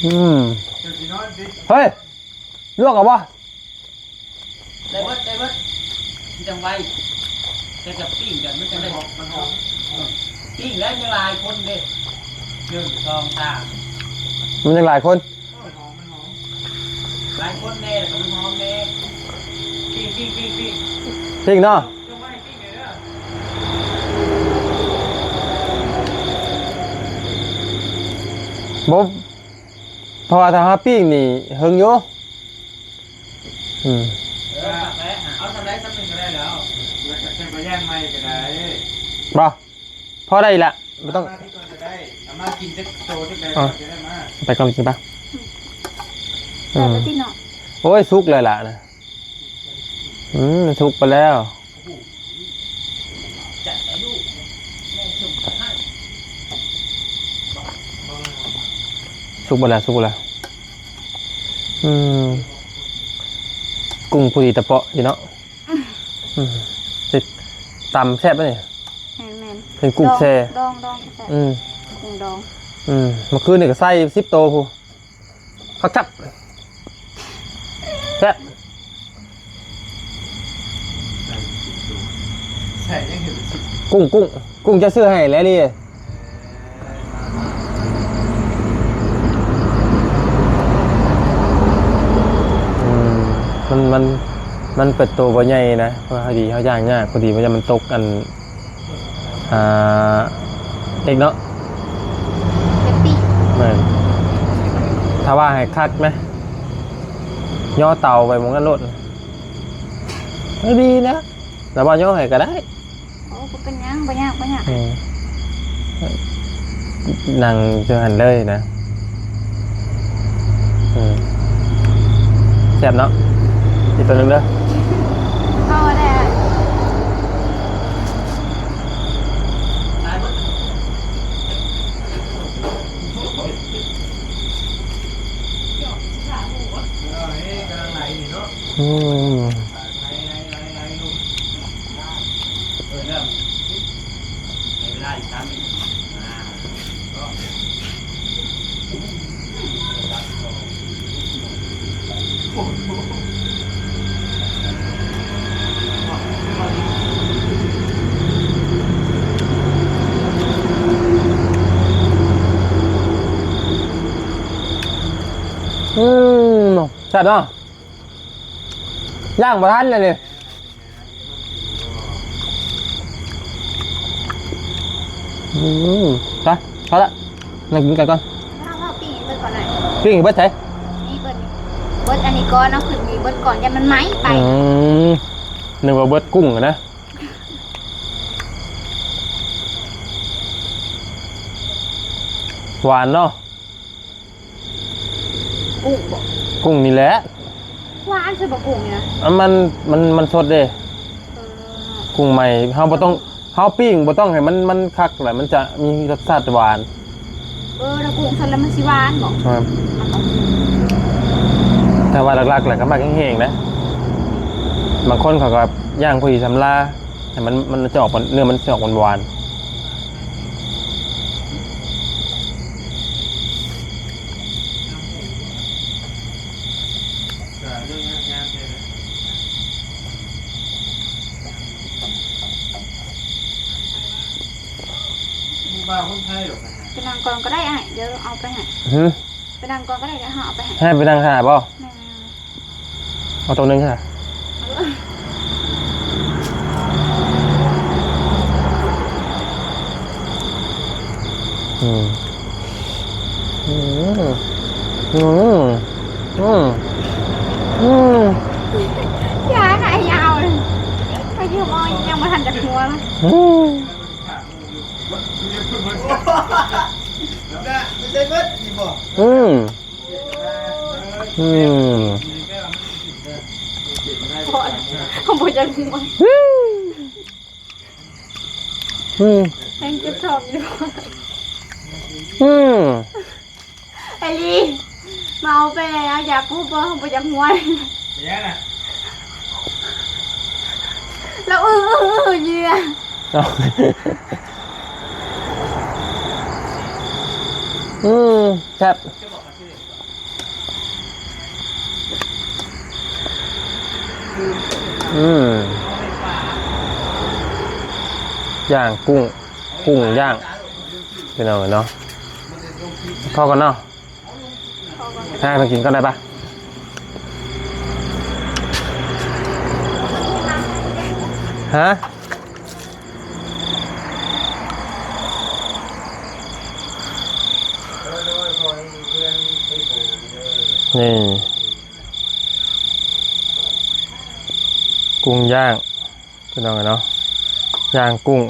ອືມ ເຮີ້ຍ ລວກເອົາບໍ່? ໄດ້ເບິດ ໄດ້ເບິດ ມັນຈັ່ງໄວ ແຕ່ກັບປີ້ງກັນມັນຈັ່ງໄດ້ ມັນຫອມ ເອີ ປີ້ງແລ້ວຍັງຫຼາຍຄົນເດ້ ໜຶ່ງ ສອງ ສາມ ມັນຍັງຫຼາຍຄົນ ມັນຫອມ ມັນຫອມ ຫຼາຍຄົນແດ່ ແລ້ວກໍມັນຫອມແດ່ ປີ້ງ ປີ້ງ ປີ້ງ ປີ້ງ ປີ້ງເນາະ ຈົ່ງມາໃຫ້ປີ້ງແດ່ເດີ ບໍ່ ເພາະວ່າຖ້າເຮົາປີ້ງນີ້ເຫິງຢູ່ ອືມ ເອີ ເອົາສ່ຳໃດສ່ຳໜຶ່ງກໍໄດ້ແລ້ວ ແລ້ວກໍຈັ່ງໄປຍ່າງໃໝ່ກໍໄດ້ ບໍ່ ພໍໄດ້ລະ ບໍ່ຕ້ອງ ເອົາມາກິນຈັກໂຕຈັກໃດ ເອົາ ກໍໄດ້ມາ ໄປກ່ອນກິນປະ ອືມ ໂອ້ຍ ສຸກແລ້ວລະນະ ອືມ ສຸກໄປແລ້ວ ສຸກເບິດແລ້ວ ສຸກເບິດແລ້ວ ອືມ ກຸ້ງພໍດີຕະເປາະຢູ່ເນາະ ອືມ ຕຳແຊບເດ້ນີ້ ແມ່ນໆ ເປັນກຸ້ງແຊ່ ດອງ ດອງ ແຊບ ອືມ ກຸ້ງດອງ ອືມ ເມື່ອຄືນນີ້ກໍໃສ່ສິບໂຕພຸ້ນ ຄັກໆ ແຊບ ໃສ່ຫຍັງເຫັນ ກຸ້ງ ກຸ້ງ ກຸ້ງເຈົ້າຊື້ໃຫ້ແຫຼະນີ້ ອືມ ມັນ ມັນ ມັນເປັນໂຕບໍ່ໃຫຍ່ນະ ພໍດີເຮົາຍ່າງຍາກ ພໍດີວ່າມັນຕົກອັນ ອ່າ ເອກເນາະ ເປັບປີ້ ແມ່ນ ຖ້າວ່າໃຫ້ຄັກນະ ຍໍເຕົາໄປໝ່ອງນັ້ນໂລດ ເອີ ດີແລ້ວ ລະວ່າຍໍໃຫ້ກໍໄດ້ ໂອ້ ບໍ່ເປັນຫຍັງ ບໍ່ຍາກ ບໍ່ຍາກ ອືມ ນັ່ງຢູ່ຫັ້ນເລີຍນະ ອືມ ແຊບເນາະ ອີກໂຕໜຶ່ງເດີ ພໍແລ້ວ ອືມ ອືມ ແຊບເນາະ ຍ່າງບໍ່ທັນເລີຍນີ້ ອືມ ໄປ ພໍລະ ນັ່ງກິນກັນກ່ອນ ເອົາ ເອົາ ປີ້ງໃຫ້ເບິດກ່ອນນະ ປີ້ງໃຫ້ເບິດໃສ ນີ້ ເບິດອັນນີ້ກ່ອນເນາະ ຂຶ້ນນີ້ເບິດກ່ອນ ຢ້ານມັນໄໝ້ໄປ. ອືມ ນຶກວ່າເບິດກຸ້ງນະ. ຫວານເນາະ. ກຸ້ງບໍ? ກຸ້ງນີ້ແຫຼະ. ຫວານຊະບໍກຸ້ງນີ້ນະ? ອັນມັນ ມັນ ມັນສົດເດ້. ເອີ ກຸ້ງໃໝ່ ເຮົາບໍ່ຕ້ອງ ເຮົາປີ້ງບໍ່ຕ້ອງໃຫ້ມັນ ມັນຄັກແຫຼະ ມັນຈະມີລົດຊາດຫວານ. ເອີ ຖ້າກຸ້ງສົດແລ້ວມັນຊິຫວານບໍ? ແມ່ນ. ແຕ່ວ່າຫຼັກໆແຫຼະກໍມັກແຫ້ງໆນະ. ບາງຄົນເຂົາກໍຍ່າງພໍດີສຳລາ ໃຫ້ມັນ ມັນຈະອອກ ເນື້ອມັນຊິອອກຫວານໆ. ບໍ່ວ່າຄົນໄທດອກນະ. ໄປນັ່ງກ່ອນກໍໄດ້ອ້າຍ ດຽວເອົາໄປໃຫ້. ຫື? ໄປນັ່ງກ່ອນກໍໄດ້ ດຽວເຮົາເອົາໄປໃຫ້. ໃຫ້ໄປນັ່ງຖ້າບໍ? ແມ່ນ. ເອົາໂຕໜຶ່ງຊະ. ເອີ. ອືມ ອືມ ອືມ ອືມ ອືມ. ຢ່ານະ ຍາວເລີຍ ໄປເທື່ອມອງ ຍັງບໍ່ທັນຈະຫົວເນາະ. ອືມ ນະ ບໍ່ໃຊ່ເບິດນີ້ບໍ? ອືມ ອືມ ບໍ່ ບໍ່ຢາກຫົວ. ອືມ ອືມ ຍັງເຈັບທ້ອງຢູ່. ອືມ ໄອລີ ມາເອົາໄປແລ້ວ ຢາກຮູ້ບໍ່ ບໍ່ຢາກຫົວ. ເປັນຫຍັງນະ? ແລ້ວ ອື ອື ອື ເຍື່ອ. ອືມ ແຊບ. ອືມ ຍ່າງກຸ້ງ ກຸ້ງຍ່າງ ພີ່ນ້ອງເອີຍເນາະ. ພໍກ່ອນເນາະ ຫາໄປກິນກ່ອນໄດ້ປະ? ຮະ? ນີ້ ກຸ້ງຍ່າງ ພີ່ນ້ອງເອີຍເນາະ ຍ່າງກຸ້ງ.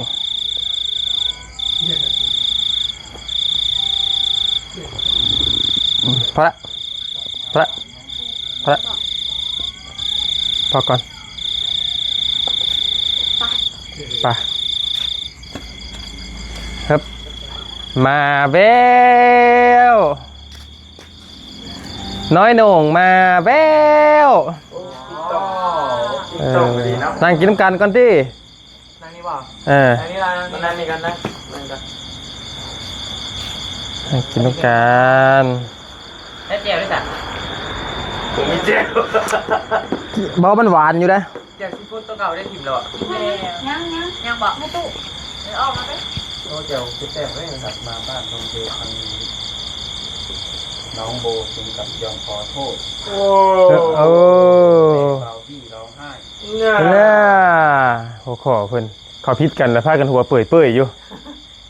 ພໍລະ ພໍລະ ພໍລະ ພໍກ່ອນ ໄປ ໄປ ຮຶບ ມາແລ້ວ ນ້ອຍໂໜ່ງມາແລ້ວ. ໂອ້ ຕິດຕໍ່ ຕິດຕໍ່ ເອີ ດີເນາະ ນັ່ງກິນນຳກັນກ່ອນຕິ. ນັ່ງນີ້ບໍ່? ເອີ ນັ່ງນີ້ລະ ນັ່ງນີ້ກັນນະ ນັ່ງນີ້ກັນ ນັ່ງກິນນຳກັນ. ແລ້ວແຈ່ວໄດ້ຊະ? ບໍ່ມີແຈ່ວ. ບໍ່ ມັນຫວານຢູ່ເດ້. ແຈ່ວຊີຟູດຕົວເກົ່າໄດ້ຖິ້ມແລ້ວ. ຍັງ ຍັງ ຍັງບໍ່? ໃນຕູ້ ເອີ ອອກມາເດີ້. ໂອ້ ແຈ່ວແຊບເດ້. ກັບມາບ້ານນ້ອງເບ ທາງນ້ອງໂບເຖິງກັບຍອມຂໍໂທດ. ໂອ້ ເອີ ເບົາບີ້ຮ້ອງໄຫ້. ເອີ ຫົວຂໍ້ເພິ່ນ ເຂົາຜິດກັນແລ້ວພາກັນຫົວເປີ້ຍໆຢູ່.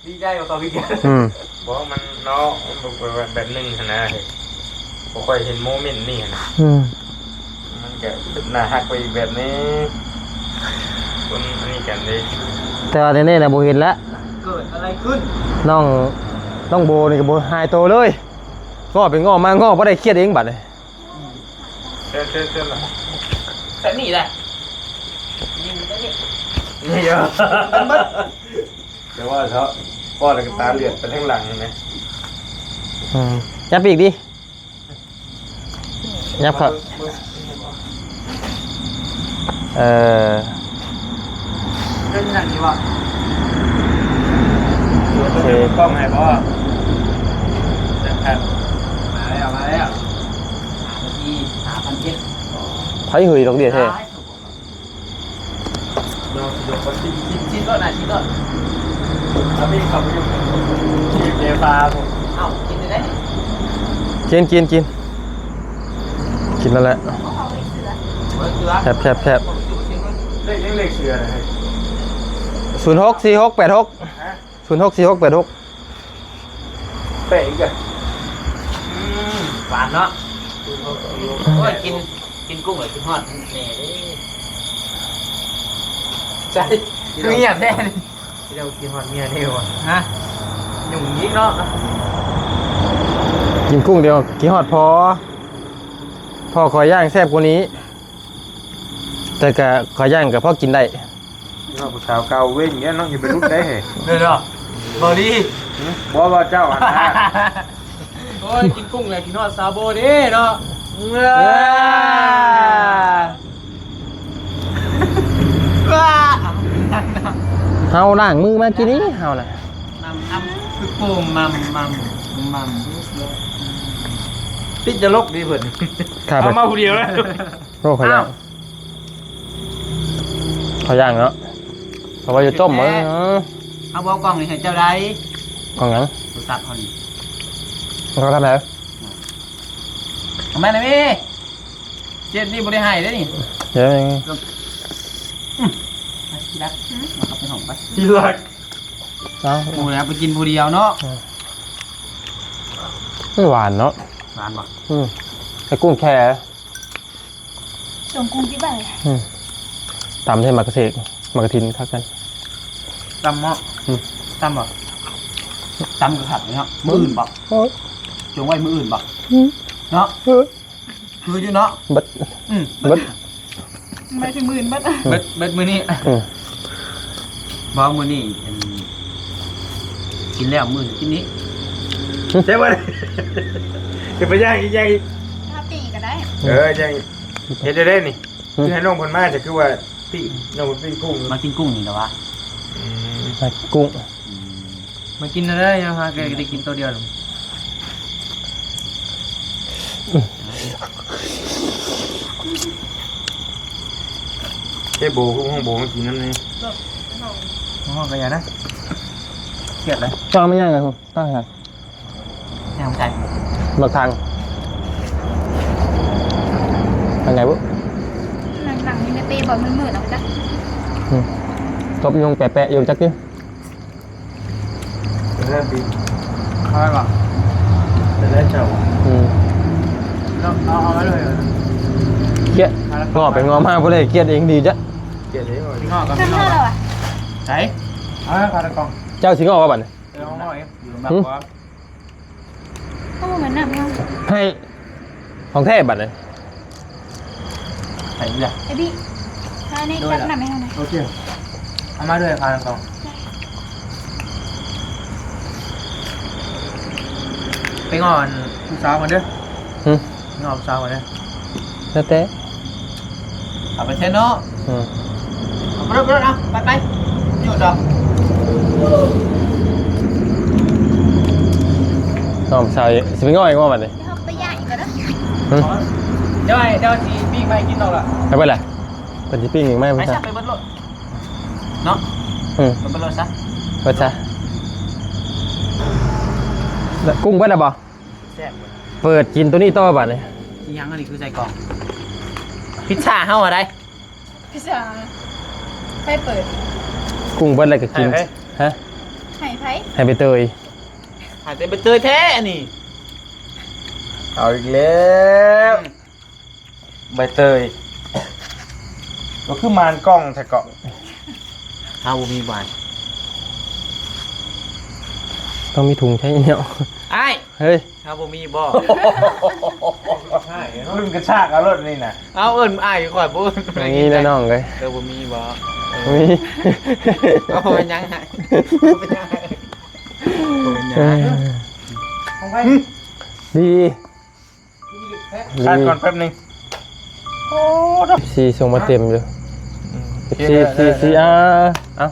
ດີໃຈວ່າເຂົາຜິດກັນ. ອືມ ບໍ່ ມັນເນາະ ມັນບໍ່ແບບໜຶ່ງຫັ້ນນະ ບໍ່ຄ່ອຍເຫັນໂມເມັນນີ້ຫັ້ນນະ. ອືມ ມັນກະໜ້າຮັກໄປອີກແບບໜຶ່ງ ຄົນອັນນີ້ກັນເດ້. ແຕ່ວ່າແນ່ໆນະ ບໍ່ເຫັນລະ ເກີດອະໄລຂຶ້ນ. ນ້ອງ ນ້ອງໂບນີ້ກະບໍ່ຫາຍໂຕເລີຍ ງໍ້ໄປງໍ້ມາ ງໍ້ບໍ່ໄດ້ ຄຽດເອງບາດນີ້. ເຊີນ ເຊີນ ເຊີນລະ ແບບນີ້ແຫຼະ ນີ້ ນີ້ເດີ ແຕ່ວ່າເທາະ ພໍແລ້ວກະຕາເຫຼືອດໄປທາງຫຼັງຫັ້ນນະ. ອືມ ຍັບປີກດິ ຍັບເຂົ້າ. ເອີ ເປັນຫຍັງຢູ່ບໍ່? ໂອເຄ ກ້ອງໃຫ້ບໍ່? ມາແລ້ວ ມາແລ້ວ ຫ້ານາທີ ຫ້າພັນເອັດ. ໃຜເຮີ້ຍ ດອກເບ້ຍແທ້. ເນາະ ຊິໂດນ ຊິ ຊິ ຊິໂດນນະ ຊິໂດນ. ເອົາມີດເຂົ້າໄປຢູ່ທີ່ເຈຟາພຸ້ນ. ເອົ້າ ກິນໄດ້ ກິນ ກິນ ກິນ ກິນແລ້ວແຫຼະ. ເບິ່ງເສືອ ແຊບ ແຊບ ແຊບ. ເລກ ຍັງເລກເສືອນະ ສູນຫົກສີ່ຫົກແປດຫົກ. ຫະ? ສູນຫົກສີ່ຫົກແປດຫົກ. ແປະອີກອະ ອືມ ຫວານເນາະ. ສູນຫົກສີ່ ໂອ້ຍ ກິນ ກິນກຸ້ງແລ້ວຄິດຮອດແມ່ເດ້. ໃຊ່ ຄືງຽບແທ້ນີ້. ເຈົ້າຄິດຮອດເມຍເດ້ວະ? ຮະ? ຫຍຸ້ງອີກເນາະ. ກິນກຸ້ງດຽວຄິດຮອດພໍ່. ພໍ່ຂ້ອຍຍ່າງແຊບກວ່ານີ້ ແຕ່ກະຂ້ອຍຍ່າງກະພໍກິນໄດ້. ເນາະ ຜູ້ສາວເກົ່າເວີ້ງເດ້ເນາະ ຢ່າໄປຫຼຸດໄດ້ເຮີ້ຍ. ເດີເນາະ ບໍ່ດີ. ບໍ່ ວ່າເຈົ້າຫັ້ນນະ. ໂອ້ຍ ກິນກຸ້ງແລ້ວຄິດຮອດສາວໂບເດ້ເນາະ. ເອີ ເຮົາລ້າງມືມາກີ້ນີ້ເຮົານະ. ນຳ ນຳ ຄືໂກງ ມັມ ມັມ ມັມ ຕິດຕະຫຼົກດີເພິ່ນ. ເອົາມາຜູ້ດຽວນະ. ໂອ້ ຂ້ອຍຍ່າງ ຂ້ອຍຍ່າງເນາະ ເພາະວ່າຢູ່ຕົ້ມ. ເອົາບໍ່ ເອົາກ້ອງນີ້ໃຫ້ເຈົ້າໄດ້. ກ້ອງຫຍັງ? ໂທລະສັບເຮົານີ້. ເອົາທາງໃດ? ເອົາມາແລ້ວແມ່. ເຈັບນີ້ບໍ່ໄດ້ໃຫ້ເດ້ນີ້. ເອີ ອືມ ທີ່ລັກ ເອົາໄປຫ້ອງໄປ ທີ່ລັກ. ເອົາ ໂອ້ ແລ້ວໄປກິນຜູ້ດຽວເນາະ. ເອີ ມັນຫວານເນາະ. ຫວານບໍ່? ອືມ ໃສ່ກຸ້ງແຊ່. ສົ່ງກຸ້ງທີ່ບ້ານ. ອືມ ຕຳໃສ່ໝາກກະເສກ ໝາກກະທິນຄັກກັນ. ຕຳເນາະ. ອືມ ຕຳບໍ່? ຕຳກໍຄັກເນາະ. ມື້ອື່ນບໍ່? ໂອ້ຍ ຈົ່ງໄວ້ມື້ອື່ນບໍ່? ອືມ ເນາະ. ເອີ ຄືຢູ່ເນາະ ເບິດ. ອືມ ເບິດ ໄປເຖິງມື້ອື່ນເບິດ. ເບິດ ເບິດມື້ນີ້. ອືມ ບໍ່ ມື້ນີ້ ອັນ ກິນແລ້ວມື້ນີ້ກິນນີ້. ໃຊ່ບໍ່? ຈະໄປຍ່າງອີກ ຍ່າງອີກ. ຖ້າປີ້ງກໍໄດ້. ເອີ ຍ່າງອີກ. ເຮັດໄດ້ນີ້. ຄືໃຫ້ນ້ອງເພິ່ນມາ ຈະຄືວ່າປີ້ງ ນ້ອງເພິ່ນປີ້ງກຸ້ງ. ມາກິນກຸ້ງນີ້ລະວະ. ອືມ ມາກິນກຸ້ງ. ອືມ ມາກິນເດີ ເຮົາຫາກໍໄດ້ກິນໂຕດຽວ. ເອີ ໂບ ຄືຫ້ອງໂບມາກິນນຳນີ້. ຫ້ອງກໍຢ່ານະ ຄຽດເລີຍ. ເຈົ້າມາຫຍັງນະ? ຕັ້ງຫຍັງ? ຫຍັງໃຈ ບັກທາງ ທາງໃດບຸ? ນັ່ງໆ ຢູ່ໃນເປ້ບໍ່ ມືດໆ ເອົາໄປຈ້ະ. ອືມ ຕົບຍຸງແປະໆ ຢູ່ຈັກຕິ. ເອີ ບີ ເອົາໄວ້ບໍ່? ແຕ່ແລ້ວເຈົ້າ ອືມ ເອົາ ເອົາໄວ້ເລີຍ. ຄຽດ ງໍໄປງໍມາບໍ່ໄດ້ ຄຽດເອງດີຈ້ະ. ຄຽດເອງ ງໍກັບ ທັງເຮົາແລ້ວອະ. ໃສ ເອົາໄວ້ຄາຕະກອງ. ເຈົ້າຊິງໍບໍ່ບັດນີ້? ເອົາງໍເອງ ຢູ່ມາກກວ່າ. ໂອ້ ມັນໜັກເນາະ. ໃຫ້ ຂອງແທ້ບັດນີ້. ໃສ່ເຫຼືອ ໄອ້ບີ ໃຫ້ນີ້ ໂດຍ ຕັກນ້ຳໃຫ້ເຮົາໜ່ອຍ. ໂອເຄ ເອົາມາເລີຍ ຄານສອງ. ໄປງໍຜູ້ສາວກ່ອນເດີ. ຫຶ ໄປງໍຜູ້ສາວກ່ອນເດີ. ແລ້ວແຕ່ ເອົາໄປແທ້ເນາະ. ອືມ ເອົາໄປໂລດ ໄປໂລດ ເອົາ ໄປ ໄປ ຢູ່ດອກ. ນ້ອງສາວ ຊິໄປງໍອີກບໍ່ບັດນີ້? ເຮົາໄປຍ່າງອີກກໍໄດ້. ຫຶ ດຽວ ດຽວຊິປີ້ງມາໃຫ້ກິນດອກລະ. ໄປເບິດລະ ເພິ່ນຊິປີ້ງອີກມາໃຫ້ ໄປ ເພິ່ນ ໄປເບິດໂລດເນາະ. ອືມ ໄປເບິດໂລດຊະ ເບິດຊະ. ກຸ້ງເບິດລະບໍ່? ແຊບເວີຍ. ເປີດກິນໂຕນີ້ຕໍ່ບາດນີ້. ອີຫຍັງອັນນີ້ຄືໃສ່ກ່ອງ? ພິຊຊາເຮົາຫັ້ນໃດ໋. ພິຊຊາ ໃຜເປີດ? ກຸ້ງເບິດແລ້ວກໍກິນ. ໃຫ້ໃຜ? ຮະ? ໃຫ້ໃຜ? ໃຫ້ໃບເຕີຍ. ໃຫ້ແຕ່ໃບເຕີຍແທ້ອັນນີ້. ເອົາອີກແລ້ວ. ອືມ ໃບເຕີຍ ກໍຄືມານກ້ອງແທ້ເກາະ. ເຮົາບໍ່ມີບາດ. ຕ້ອງມີຖົງໃຊ້ແນວ. ອ້າຍ ເຮີ້ຍ ເຮົາບໍ່ມີບໍ່? ລຸ້ນກະຊາກເອົາໂລດນີ້ນະ. ເອົາ ເອີ້ນອ້າຍຂ້ອຍບໍ່ເອີ້ນ. ບໍ່ມີແນ່ນ້ອງເອີຍ. ເອີ ບໍ່ມີບໍ່? ບໍ່ມີ. ເອົາ ເປັນຫຍັງ? ເປັນຫຍັງ? ເປັນຫຍັງ? ເອີ ດີ. ຄັດກ່ອນແປັບໜຶ່ງ. ໂອ້ ເອັຟຊີສົ່ງມາເຕັມຢູ່. ອືມ ເອັຟຊີ ເອັຟຊີ ເອີ ເອົາ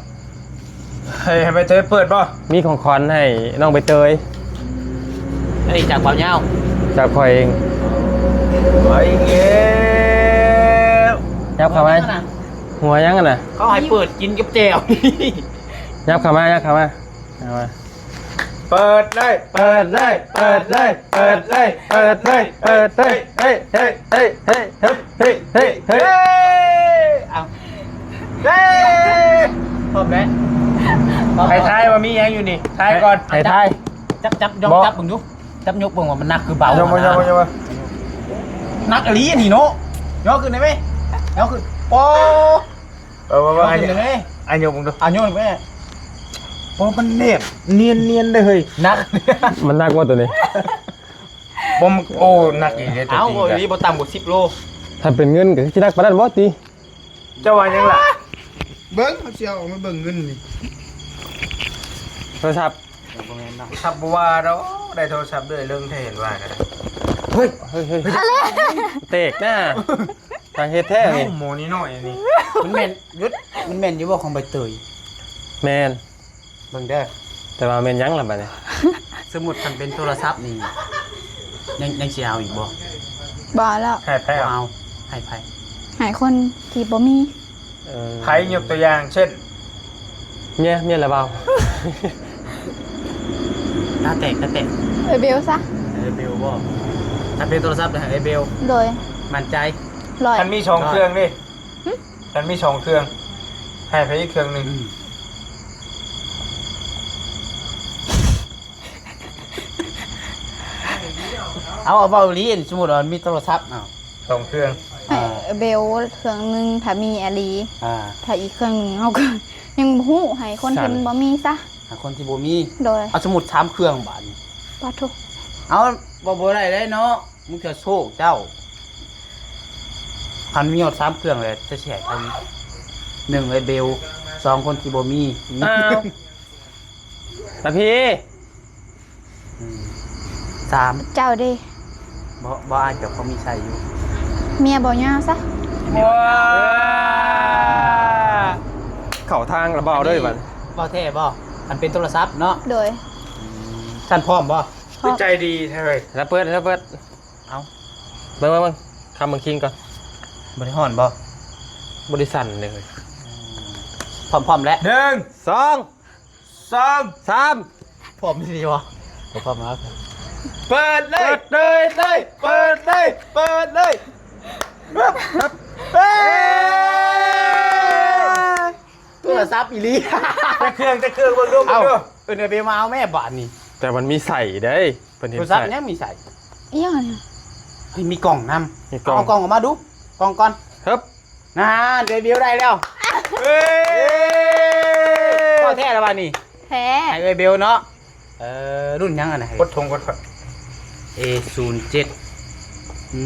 ໃຫ້ ໃຫ້ໃບເຕີຍເປີດບໍ່? ມີຂອງຂວັນໃຫ້ນ້ອງໃບເຕີຍ. ອັນນີ້ຈາກບ່າວຍາວ. ຈາກຂ້ອຍເອງ. ໄປແລ້ວ. ຫຍັບເຂົ້າມາ. ຫົວຫຍັງຫັ້ນນະ? ເຂົາໃຫ້ເປີດກິນກັບແຈ່ວ. ຫຍັບເຂົ້າມາ ຫຍັບເຂົ້າມາ. ເອົາມາ ເປີດເລີຍ ເປີດເລີຍ ເປີດເລີຍ ເປີດເລີຍ ເປີດເລີຍ ເປີດເລີຍ. ເຮີ້ຍ ເຮີ້ຍ ເຮີ້ຍ ເຮີ້ຍ ເຮີ້ຍ ເຮີ້ຍ ເຮີ້ຍ ເຮີ້ຍ. ເອົາ ເຮີ້ຍ ພ້ອມແລ້ວ. ໃຫ້ທາຍວ່າມີຫຍັງຢູ່ນີ້ ທາຍກ່ອນ. ໃຫ້ທາຍ. ຈັບ ຈັບ ລອງຈັບເບິ່ງດູ. ຈັບຍົກເບິ່ງວ່າມັນໜັກຄືເບົາ. ຍົກ ນະ ຍົກ ຍົກ ຍົກ. ໜັກອີ່ຫຼີອັນນີ້ເນາະ. ຍໍຂຶ້ນໄດ້ໄໝ? ຍໍຂຶ້ນ. ໂອ້ ເອີ ວ່າ ວ່າ ຍກຂຶ້ນໄດ້ໄໝ? ອາ ຍົກເບິ່ງດູ. ອາ ຍົກແມ່. ໂອ້ ມັນແນບ ນຽນໆເດ້ເຮີ້ຍ. ໜັກ. ມັນໜັກບໍ່ໂຕນີ້? ບໍ່ ໂອ້ ໜັກອີ່ຫຼີເດ້. ເອົ້າ ໂຕຈິງ ອີ່ຫຼີບໍ່ຕ່ຳກວ່າສິບໂລ. ຖ້າເປັນເງິນກໍຊິໜັກປານນັ້ນບໍ່ຕິ? ເຈົ້າວ່າຫຍັງລະ? ເບິ່ງ ເຮົາຊິເອົາອອກມາເບິ່ງເງິນນີ້. ໂທລະສັບ. ບໍ່ແມ່ນເນາະ. ສັບບໍ່ວ່າດອກ ໄດ້ໂທລະສັບເລື້ອຍເລິງແທ້ ເຫັນວ່າກໍໄດ້. ເຮີ້ຍ ເຮີ້ຍ ເຮີ້ຍ ແຕກໜ້າ. ທາງເຮັດແທ້ນີ້. ໂອ້ ໝໍນີ້ນ້ອຍອັນນີ້. ມັນແມ່ນ ຢຸດ ມັນແມ່ນຢູ່ບໍ່ຂອງໃບເຕີຍ? ແມ່ນ. ເບິ່ງເດີ. ແຕ່ວ່າແມ່ນຫຍັງລະບັດນີ້? ສົມມຸດຄັນເປັນໂທລະສັບນີ້ ຍັງ ຍັງຊິເອົາອີກບໍ່? ບໍ່ແລ້ວ. ໃຫ້ໃຜເອົາ? ເອົາ. ໃຫ້ໃຜ? ໃຫ້ຄົນທີ່ບໍ່ມີ. ເອີ ໃຜ? ຍົກຕົວຢ່າງເຊັ່ນ ເມຍ ເມຍລະເບົາ. ຕາແຕກ ຕາແຕກ. ເອື້ອຍເບວຊະ. ເອື້ອຍເບວບໍ່? ຖ້າເປັນໂທລະສັບໃຫ້ເອື້ອຍເບວ. ໂດຍ. ໝັ້ນໃຈ? ຮ້ອຍ. ຄັນມີສອງເຄື່ອງເດ້. ຫຶ? ຄັນມີສອງເຄື່ອງ ໃຫ້ໃຜອີກເຄື່ອງໜຶ່ງ? ອືມ. ເອົາ ເອົາ ເວົ້າອີ່ຫຼີ ສົມມຸດວ່າມີໂທລະສັບ ເອົາ ສອງເຄື່ອງ. ໃຫ້ເບວເຄື່ອງໜຶ່ງ ຖ້າມີອີ່ຫຼີ. ອ່າ ຖ້າອີກເຄື່ອງໜຶ່ງ ເຮົາກໍຍັງບໍ່ຮູ້ ໃຫ້ຄົນທີ່ມັນບໍ່ມີຊະ. ໃຫ້ຄົນທີ່ບໍ່ມີ. ໂດຍ. ເອົາ ສົມມຸດສາມເຄື່ອງບາດນີ້. ປາໂທ. ເອົາ ບໍ່ ບໍ່ໄດ້ເດ້ເນາະ. ມຶງຈະໂຊກເຈົ້າ. ຄັນມີຮອດສາມເຄື່ອງແລ້ວ ຈະຊິໃຫ້ໃຜ? ໜຶ່ງ ເອື້ອຍເບວ. ສອງ ຄົນທີ່ບໍ່ມີ. ອ້າວ ລະພີ. ອືມ. ສາມ ເຈົ້າເດ້. ບໍ່ ບໍ່ ອ້າຍເຈົ້າພໍມີໃຊ້ຢູ່. ເມຍບໍ່ຍາວຊະ. ວ້າ ເຂົ້າທາງລະເບົາເດີບັດ. ເວົ້າແທ້ບໍ່? ອັນເປັນໂທລະສັບເນາະ. ໂດຍ. ອືມ. ຊັ້ນພ້ອມບໍ່? ຄືໃຈດີແທ້ເວີຍ. ລະເປີດ ລະເປີດ. ເອົາ ເບິ່ງ ເບິ່ງ ເບິ່ງ ຄຳເບິ່ງຄິງກ່ອນ. ບໍ່ໄດ້ຮ້ອນບໍ່? ບໍ່ໄດ້ສັ່ນເລີຍ. ອືມ. ພ້ອມ ພ້ອມແລ້ວ. ໜຶ່ງ ສອງ ສາມ ສາມ. ພ້ອມອີ່ຫຼີບໍ່? ບໍ່ພ້ອມແລ້ວ. ເປີດເລີຍ ເປີດເລີຍ ເປີດເລີຍ ເປີດເລີຍ. ເຮີ້ຍ ໂທລະສັບອີ່ຫຼີ. ຈັກເຄື່ອງ ຈັກເຄື່ອງ ເບິ່ງດູ ເອົ້າ ເບິ່ງດູ. ເອີ້ນເອື້ອຍເບວມາເອົາແມ່ບາດນີ້. ແຕ່ມັນມີໄສ້ເດ້ ເພິ່ນເຫັນ. ໂທລະສັບ ໄສ້ ຍັງມີໄສ້. ອີຫຍັງອັນນີ້? ເຮີ້ຍ ມີກ່ອງນຳ. ມີກ່ອງ. ເອົາກ່ອງອອກມາດູ ກ່ອງກ່ອນ. ເຮີບ ນັ້ນ ເອື້ອຍເບວໄດ້ແລ້ວ. ເອີ ເອີ ເວົ້າແທ້ລະບາດນີ້. ແທ້. ໃຫ້ເອື້ອຍເບວເນາະ. ເອີ ລຸ້ນຫຍັງອັນນັ້ນ? ກົດຖົງ ກົດຖົງ. ເອ ສູນເຈັດ. ອື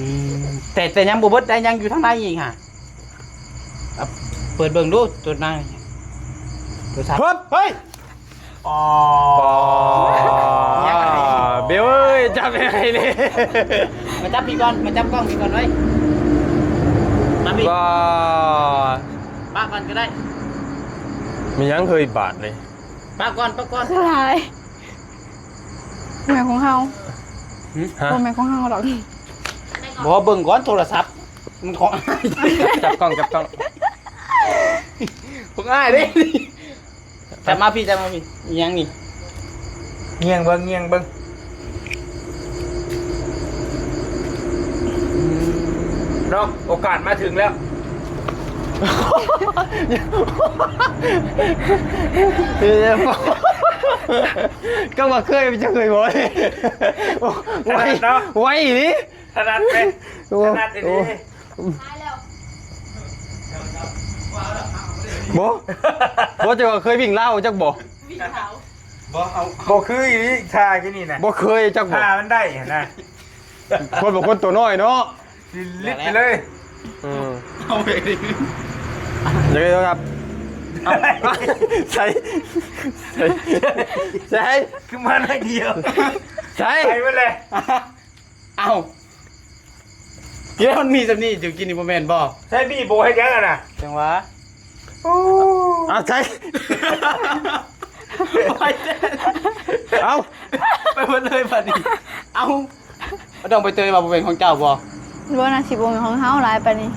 ມ ແຕ່ ແຕ່ຍັງບໍ່ເບິດໄດ໋ ຍັງຢູ່ທາງໃນອີກຫະ. ເອົາ ເປີດເບິ່ງດູ ໂຕນັ້ນ ໂທລະສັບ. ເຮີຍ ອໍ ເບວເອີຍ ຈັບໃຫ້ແນ່. ມາຈັບພີ້ກ່ອນ ມາຈັບກ້ອງພີ້ກ່ອນເວີຍ. ມາພີ້ ປະກ່ອນກໍໄດ້. ມີຫຍັງເຮີຍບາດນີ້? ປະກ່ອນ ປະກ່ອນ. ຫຼາຍ ແມ່ນຂອງເຮົາ. ຫຶ? ຮະ? ບໍ່ແມ່ນຂອງເຮົາດອກ. ບໍ່ ເບິ່ງກ່ອນໂທລະສັບ ມັນຂອງອ້າຍ. ຈັບກ້ອງ ຈັບກ້ອງ. ຂອງອ້າຍເດ້. ຈັບມາພີ້ ຈັບມາພີ້. ອີຫຍັງນີ້? ງຽງເບິ່ງ ງຽງເບິ່ງ. ເນາະ ໂອກາດມາເຖິງແລ້ວ. ກໍບໍ່ເຄີຍ ມັນຈະເຄີຍບໍ່? ໄວເນາະ ໄວອີ່ຫຼີ. ຖະໜັດເດ້ ໂອ້ ຖະໜັດອີ່ຫຼີ. ໂອ້ ບໍ່ ບໍ່ ເຈົ້າວ່າເຄີຍວິ່ງລາວຈັກບໍ່? ວິ່ງລາວ ບໍ່ ເຮົາ ບໍ່ຄືອີ່ຫຼີ ທ່າຢູ່ນີ້ນະ ບໍ່ເຄີຍຈັກບໍ່? ທ່າມັນໄດ້ຫັ້ນນະ. ຄົນບາງຄົນຕົວນ້ອຍເນາະ ຊິລິບໄປເລີຍ. ອືມ ເອົາໄປເລີຍ. ເດີ ໂທລະສັບ. ເອົ້າ ໃສ່ ໃສ່ ໃສ່ ຄືມາໜ້ອຍດຽວ ໃສ່ ໄປໝົດແລ້ວ. ເອົ້າ ດຽວມັນມີສ່ຳນີ້ ເຈົ້າກິນນີ້ບໍ່ແມ່ນບໍ່? ໃສ່ບີ່ໂບເຮັດຫຍັງຫັ້ນນະ? ຈັ່ງຫວະ ໂອ້ ເອົາໃສ່ ເອົາ ໄປໝົດເລີຍບາດນີ້. ເອົ້າ ນ້ອງໃບເຕີຍວ່າບໍ່ແມ່ນຂອງເຈົ້າບໍ່? ບໍ່ ໜ້າຊິບໍ່ແມ່ນຂອງເຮົາຫຼາຍປານນີ້.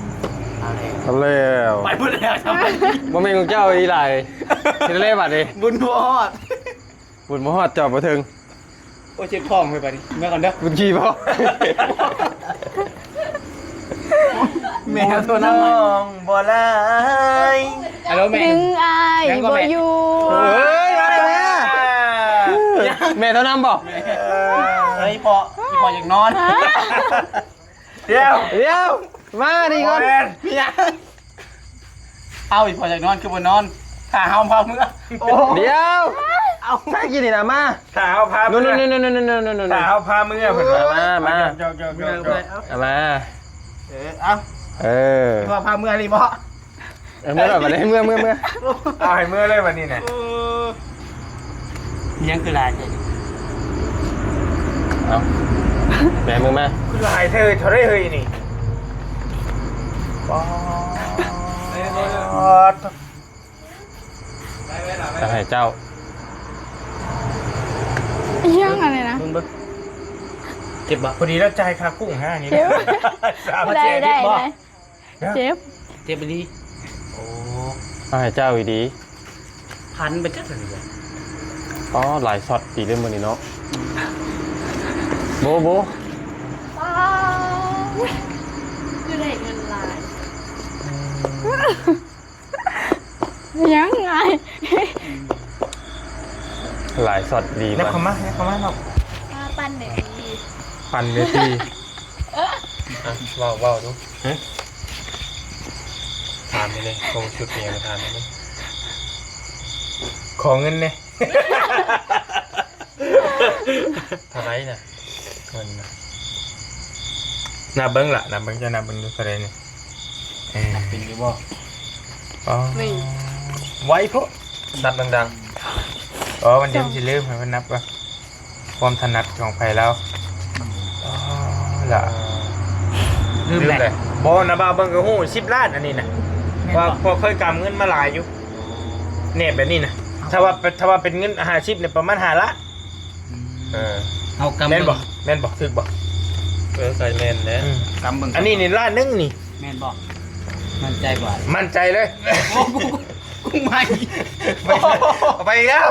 ເອົາແລ້ວ ເອົາແລ້ວ ໄປໝົດແລ້ວ. ບໍ່ແມ່ນຂອງເຈົ້າອີ່ຫຼາຍ ເຮັດແລ້ວບາດນີ້ ບຸນບໍ່ຮອດ. ບຸນບໍ່ຮອດ ຈອດບໍ່ເຖິງ. ໂອ້ຍ ເຈັບທ້ອງເວີຍບາດນີ້ ເມືອກ່ອນເດີ. ບຸນຂີ້ບໍ່? ແມວໂທນຳ ນ້ອງບໍ່ຫຼາຍ. ອາໂລແມ່ ດຶງອ້າຍບໍ່ຢູ່. ເອີຍ ມາແລ້ວ ແມ່ໂທນຳບໍ່? ເອີຍ ອີ່ພໍ່ ອີ່ພໍ່ຢາກນອນ. ດຽວ ດຽວ ມານີ້ກ່ອນ ບໍ່ແມ່ນ ມີຫຍັງ? ເອົາ ອີ່ພໍ່ຢາກນອນຄືບໍ່ນອນ? ຖ້າເຮົາພາເມືອ ໂອ້ ດຽວ ເອົາ ໃສ່ກິນນີ້ນະ ມາ ຖ້າເຮົາພາເມືອ ນັ້ນໆໆໆໆ ຖ້າເຮົາພາເມືອ ເພິ່ນວ່າ ມາ ມາ ເຈົ້າໆໆ ເອົາມາ ເອີ ເອົາ ເອີ ວ່າພາເມືອອີ່ຫຼີບໍ? ເອີ ເມືອແລ້ວບັດນີ້ ເມືອ ເມືອ ເມືອ ເອົາໃຫ້ເມືອເລີຍບັດນີ້ນະ ເອີ ມີຫຍັງຄືຫຼາຍແທ້? ເອົາ ແບມືມາ ຄືຫຼາຍແທ້ ເທົ່າໃດເຮີ້ຍນີ້? ປາດ ຈະໃຫ້ເຈົ້າ ອີຫຍັງອັນນີ້ນະ? ເບິ່ງເບິ່ງ ເຈັບບໍ່? ພໍດີແລ້ວຈ່າຍຄ່າກຸ້ງໃຫ້ອັນນີ້ ເຈັບ ໄດ້ ໄດ້ ໄດ້ ເຈັບບໍ່? ເຈັບ ເຈັບອີ່ຫຼີ ໂອ້ ໃຫ້ເຈົ້າອີ່ດີ ພັນໄປຈັກເທື່ອ ອໍ ຫຼາຍຊັອດດີເດ້ມື້ນີ້ເນາະ ໂບ ໂບ ວ້າວ ຄືໄດ້ເງິນຫຼາຍ ອືມ ຫຍັງອ້າຍ ຫຼາຍຊັອດດີ ແນບເຂົ້າມາ ແນບເຂົ້າມາເນາະ ມາປັ່ນເດ ປັ່ນເວທີ ອ່ະ ເວົ້າ ເວົ້າດູ ຮະ ຖາມນີ້ເດ້ ໂຄງຊຸດນີ້ ມາຖາມນີ້ເດ້ ຂໍເງິນແດ່ ເທົ່າໃດນະ ເງິນນະ ນັບເບິ່ງລະ ນັບເບິ່ງ ເຈົ້ານັບເບິ່ງດູ ເທົ່າໃດນີ້ ເອີ ນັບເປັນຢູ່ບໍ່? ອໍ ນີ້ ໄວໂພດ ນັບດັງໆ ອໍ ມັນ ສອງ ເດ ມັນຊິລືມ ໃຫ້ເພິ່ນນັບກ່ອນ ຄວາມຖະໜັດຂອງໃຜລາວ ອໍ ລະ ລືມແຫຼະ ລືມແຫຼະ ບໍ່ນະ ບ່າວເບິ່ງກໍຮູ້ ສິບລ້ານ ອັນນີ້ນະ ແມ່ນບໍ່? ວ່າ ເພາະເຄີຍກຳເງິນມາຫຼາຍຢູ່ ແນບແບບນີ້ນະ ຖ້າວ່າ ຖ້າວ່າເປັນເງິນຫ້າສິບນີ້ ປະມານຫ້າລ້ານ ອືມ ເອີ ເຮົາກຳ ແມ່ນບໍ່? ເບິ່ງ ແມ່ນບໍ່? ຖືກບໍ່? ເອີ ກໍແມ່ນແຫຼະ ອືມ ກຳເບິ່ງ ອັນນີ້ນີ້ລ້ານໜຶ່ງນີ້ ແມ່ນບໍ່? ໝັ້ນໃຈບໍ່? ໝັ້ນໃຈເລີຍ ໂອ້ ກຸ້ງໃໝ່ ໄປ ໄປອີກແລ້ວ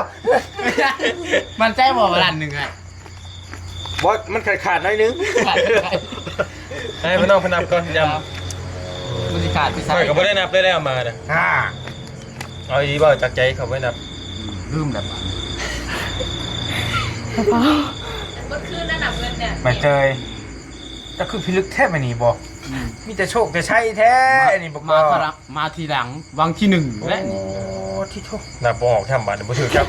ໝັ້ນໃຈບໍ່ວ່າລ້ານໜຶ່ງ ອ້າຍ? ບໍ່ ມັນຂາດໆໜ້ອຍໜຶ່ງ ຂາດ ໃຫ້ພີ່ນ້ອງເພິ່ນນັບກ່ອນ ຢ້ຳ ມັນຊິຂາດໄປໃສ? ຂ້ອຍກໍບໍ່ໄດ້ນັບເລີຍແລ້ວມານະ ອ່າ ເອົາດີໆ ເວົ້າຈາກໃຈ ຂ້ອຍບໍ່ໄດ້ນັບ ອືມ ລືມແລ້ວບາດນີ້ ໝົດຄືນແລ້ວນັບເງິນນີ້ ໃບເຕີຍ ເຈົ້າຄືພິລຶກແທ້ມື້ນີ້ບໍ່? ອືມ ມີແຕ່ໂຊກແຕ່ໄຊແທ້ ມາ ອັນນີ້ບໍ່ ມາທີຫຼັງ ມາທີຫຼັງ ວັງທີໜຶ່ງແຫຼະນີ້ ໂອ້ ທິໂທ ນັບບໍ່ອອກຊ້ຳ ບາດນີ້ບໍ່ຖືກຈັກ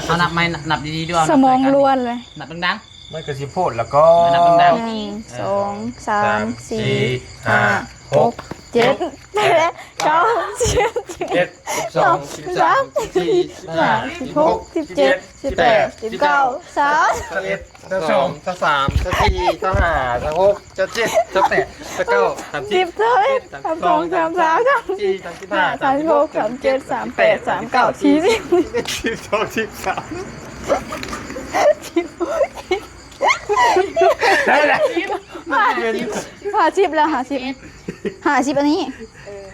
ເອົານັບໃໝ່ ນັບດີໆ ດ້ວຍ ສະໝອງລ້ວນເລີຍ ນັບດັງໆ ມັນກໍຊິໂພດລະກໍ ນັບດັງໆ ໜຶ່ງ ສອງ ສາມ ສີ່ ຫ້າ ຫົກ ເຈັດ ແປດ ເກົ້າ ສິບ ສິບເອັດ ສິບສອງ ສິບສາມ ສິບສີ່ ສິບຫ້າ ສິບຫົກ ສິບເຈັດ ສິບແປດ ສິບເກົ້າ ຊາວ ຊາວເອັດ ຊາວສອງ ຊາວສາມ ຊາວສີ່ ຊາວຫ້າ ຊາວຫົກ ຊາວເຈັດ ຊາວແປດ ຊາວເກົ້າ ສາມສິບ ສາມເອັດ ສາມສອງ ສາມສາມ ສາມສີ່ ສາມຫ້າ ສາມຫົກ ສາມເຈັດ ສາມແປດ ສາມເກົ້າ ສີ່ສິບ ສິບສອງ ສິບສາມ ໄດ້ລະ ຫ້າສິບແລ້ວ ຫ້າສິບ ຫ້າສິບອັນນີ້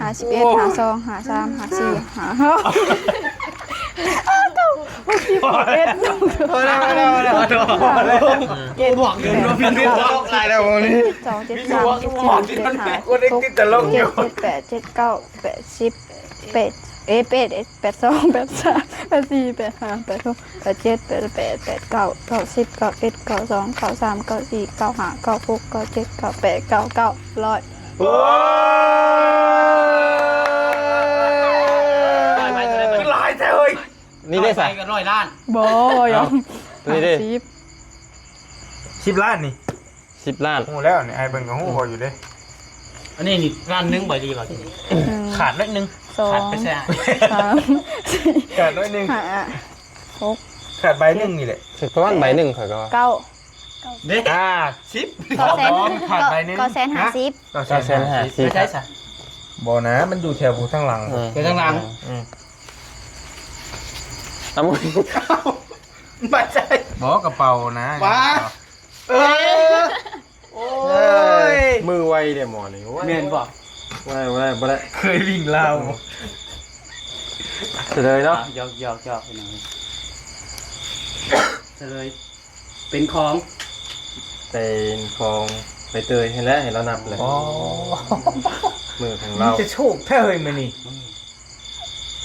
ຫ້າສິບເອັດ ຫ້າສອງ ຫ້າສາມ ຫ້າສີ່ ຫ້າຫ້າ ຫ້າຫົກ ຫ້າເກົ້າ ຫົກສິບ ຫົກສິບເອັດ ຫົກສິບສອງ ຫົກສິບສາມ ຫົກສິບສີ່ ຫົກສິບຫ້າ ຫົກສິບຫົກ ຫົກສິບເຈັດ ຫົກສິບແປດ ຫົກສິບເກົ້າ ສອງ ເຈັດ ສາມ ເຈັດ ສີ່ ເຈັດ ຫ້າ ເຈັດ ຫົກ ເຈັດ ເຈັດ ແປດ ເຈັດ ເກົ້າ ແປດ ສິບ ແປດ ເອ ແປດເອັດ ແປດສອງ ແປດສາມ ແປດສີ່ ແປດຫ້າ ແປດຫົກ ແປດເຈັດ ແປດແປດ ແປດເກົ້າ ເກົ້າສິບ ເກົ້າເອັດ ເກົ້າສອງ ເກົ້າສາມ ເກົ້າສີ່ ເກົ້າຫ້າ ເກົ້າຫົກ ເກົ້າເຈັດ ເກົ້າແປດ ເກົ້າເກົ້າ ຮ້ອຍ ໂອ້ຍ ຫຼາຍແທ້ເຮີ້ຍ ນີ້ເດ້ ໃສ່ກັນຮ້ອຍລ້ານ ບໍ່ ບໍ່ຢອງ ນີ້ເດ້ ສິບ ສິບລ້ານນີ້ ສິບລ້ານ ຮູ້ແລ້ວນີ້ ອ້າຍເບິ່ງກໍຮູ້ພໍຢູ່ເດ້ ອັນນີ້ນີ້ລ້ານໜຶ່ງ ໃບດີບໍ່ ອືມ ຂາດໜ້ອຍໜຶ່ງ ສອງ ຂາດໄປແຊະ ສາມ ສີ່ ຂາດໜ້ອຍໜຶ່ງ ຫ້າ ຫົກ ຂາດໃບໜຶ່ງນີ້ແຫຼະ ຖືກປະມານໃບໜຶ່ງ ຂ້ອຍກໍວ່າ ເກົ້າ ເດ້ ອ່າ ສິບ ເກົ້າແສນ ຂາດໃບໜຶ່ງ ເກົ້າແສນຫ້າສິບ ເກົ້າແສນຫ້າສິບ ໄປໃສຊະ ບໍ່ນະ ມັນຢູ່ແຖວຜູ້ທາງຫຼັງ ເອີ ແຖວທາງຫຼັງ ອືມ ເອົາ ບັດໃຈ ບໍ່ ກະເປົານະ ຫວາ ເອີ ໂອ້ຍ ມືໄວເດ້ໝໍນີ້ ໂອ້ຍ ແມ່ນບໍ່? ບໍ່ໄດ້ ບໍ່ໄດ້ ບໍ່ໄດ້ ເຄີຍວິ່ງລາວ ສະເລີຍເນາະ ອ່ະ ຢອກໆ ພີ່ນ້ອງ ສະເລີຍ ເປັນຂອງ ເປັນຂອງໃບເຕີຍ ໃຫ້ແລ້ວ ໃຫ້ລາວນັບແຫຼະ ອໍ ມືຂອງລາວ ມີແຕ່ໂຊກແທ້ເຮີ້ຍມື້ນີ້ ອືມ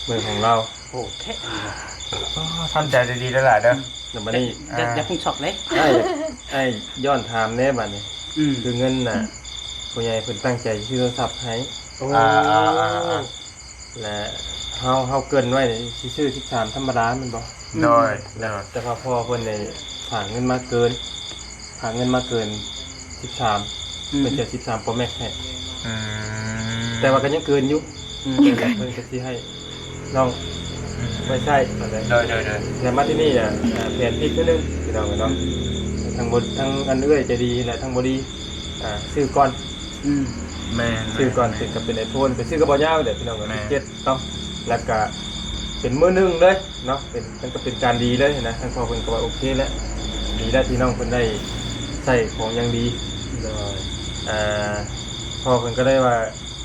ເບິ່ງຂອງລາວ ໂອ້ ແທ້ອັນນີ້ນະ ອໍ ທຳໃຈດີໆ ຫຼາຍໆ ເດີ ແລ້ວບັດນີ້ ຢ່າ ຢ່າ ຢ່າເພິ່ງຊັອກເດ້ ອ້າຍ ອ້າຍຍ້ອນຖາມແດ່ບັດນີ້ ອືມ ຄືເງິນນະ ຜູ້ໃຫຍ່ເພິ່ນຕັ້ງໃຈຊື້ໂທລະສັບໃຫ້. ໂອ້ ອ່າໆໆໆ ແລະ ເຮົາ ເຮົາເກີ່ນໄວ້ນີ້ຊິຊື້ສິບສາມທຳມະດາແມ່ນບໍ່? ໂດຍ ແລະ ໂດຍ ແຕ່ວ່າພໍ່ເພິ່ນນີ້ຝາກເງິນມາເກີນ ຝາກເງິນມາເກີນສິບສາມ ອືມ ເພິ່ນຈະສິບສາມໂປຣແມັກໃຫ້. ອືມ ແຕ່ວ່າກໍຍັງເກີນຢູ່. ອືມ ເພິ່ນກໍຊິໃຫ້ນ້ອງ ອືມ ໄວ້ໃຊ້ຫັ້ນແຫຼະ. ໂດຍໆໆ ແລ້ວມາທີ່ນີ້ນະ ອ່າ ແຜນຜິດເທື່ອໜຶ່ງ ພີ່ນ້ອງເອີຍເນາະ. ທາງບໍ່ ທາງອັນເອື້ອຍໃຈດີ ແລະ ທາງບໍ່ດີ ອ່າ ຊື້ກ່ອນ. ອືມ ແມ່ນໆໆ ຊື້ກ່ອນ ເປັນ ກໍເປັນໄອໂຟນ ໄປຊື້ກັບບໍ່ຍາວແຫຼະ ພີ່ນ້ອງເອີຍ. ແມ່ນ ສິບເຈັດ ເນາະ ແລ້ວກະເປັນມືໜຶ່ງເລີຍເນາະ ເປັນ ມັນກໍເປັນການດີເລີຍນະ. ທາງພໍ່ເພິ່ນກໍວ່າໂອເຄແລ້ວ ດີແລ້ວທີ່ນ້ອງເພິ່ນໄດ້ໃຊ້ຂອງຢ່າງດີ. ໂດຍ ອ່າ ພໍ່ເພິ່ນກໍໄດ້ວ່າ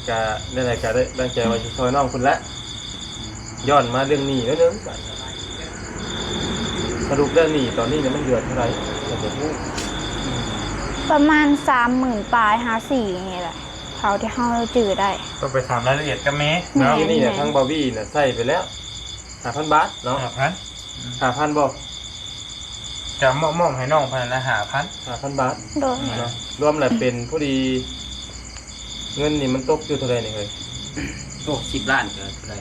ກະແນວໃດກໍໄດ້ຕັ້ງໃຈວ່າຊິຊ່ອຍນ້ອງເພິ່ນແຫຼະ ຍ້ອນມາເລື່ອງໜີ້ໜ້ອຍໜຶ່ງ. ສະຫຼຸບແລ້ວໜີ້ຕອນນີ້ນີ້ມັນເດືອນເທົ່າໃດ ກໍບໍ່ຮູ້. ປະມານສາມໝື່ນປາຍຫາສີ່ນີ້ແຫຼະ ເທົ່າທີ່ເຮົາຈື່ໄດ້. ຕ້ອງໄປຖາມລາຍລະອຽດກັບແມ່ເນາະ. ແມ່ນ ນີ້ນະ ແມ່ນ ທາງບາວວີນະໃຊ້ໄປແລ້ວຫ້າພັນບາດເນາະ. ຫ້າພັນ ຫ້າພັນບໍ່? ຈະມອບ ມອບໃຫ້ນ້ອງເພິ່ນນະ ຫ້າພັນ ຫ້າພັນບາດ. ໂດຍ ເນາະ ລວມແລ້ວເປັນພໍດີ ເງິນນີ້ມັນຕົກຢູ່ເທົ່າໃດນີ້ເຮີ້ຍ? ໂອ້ ສິບລ້ານກໍເທົ່າໃດ?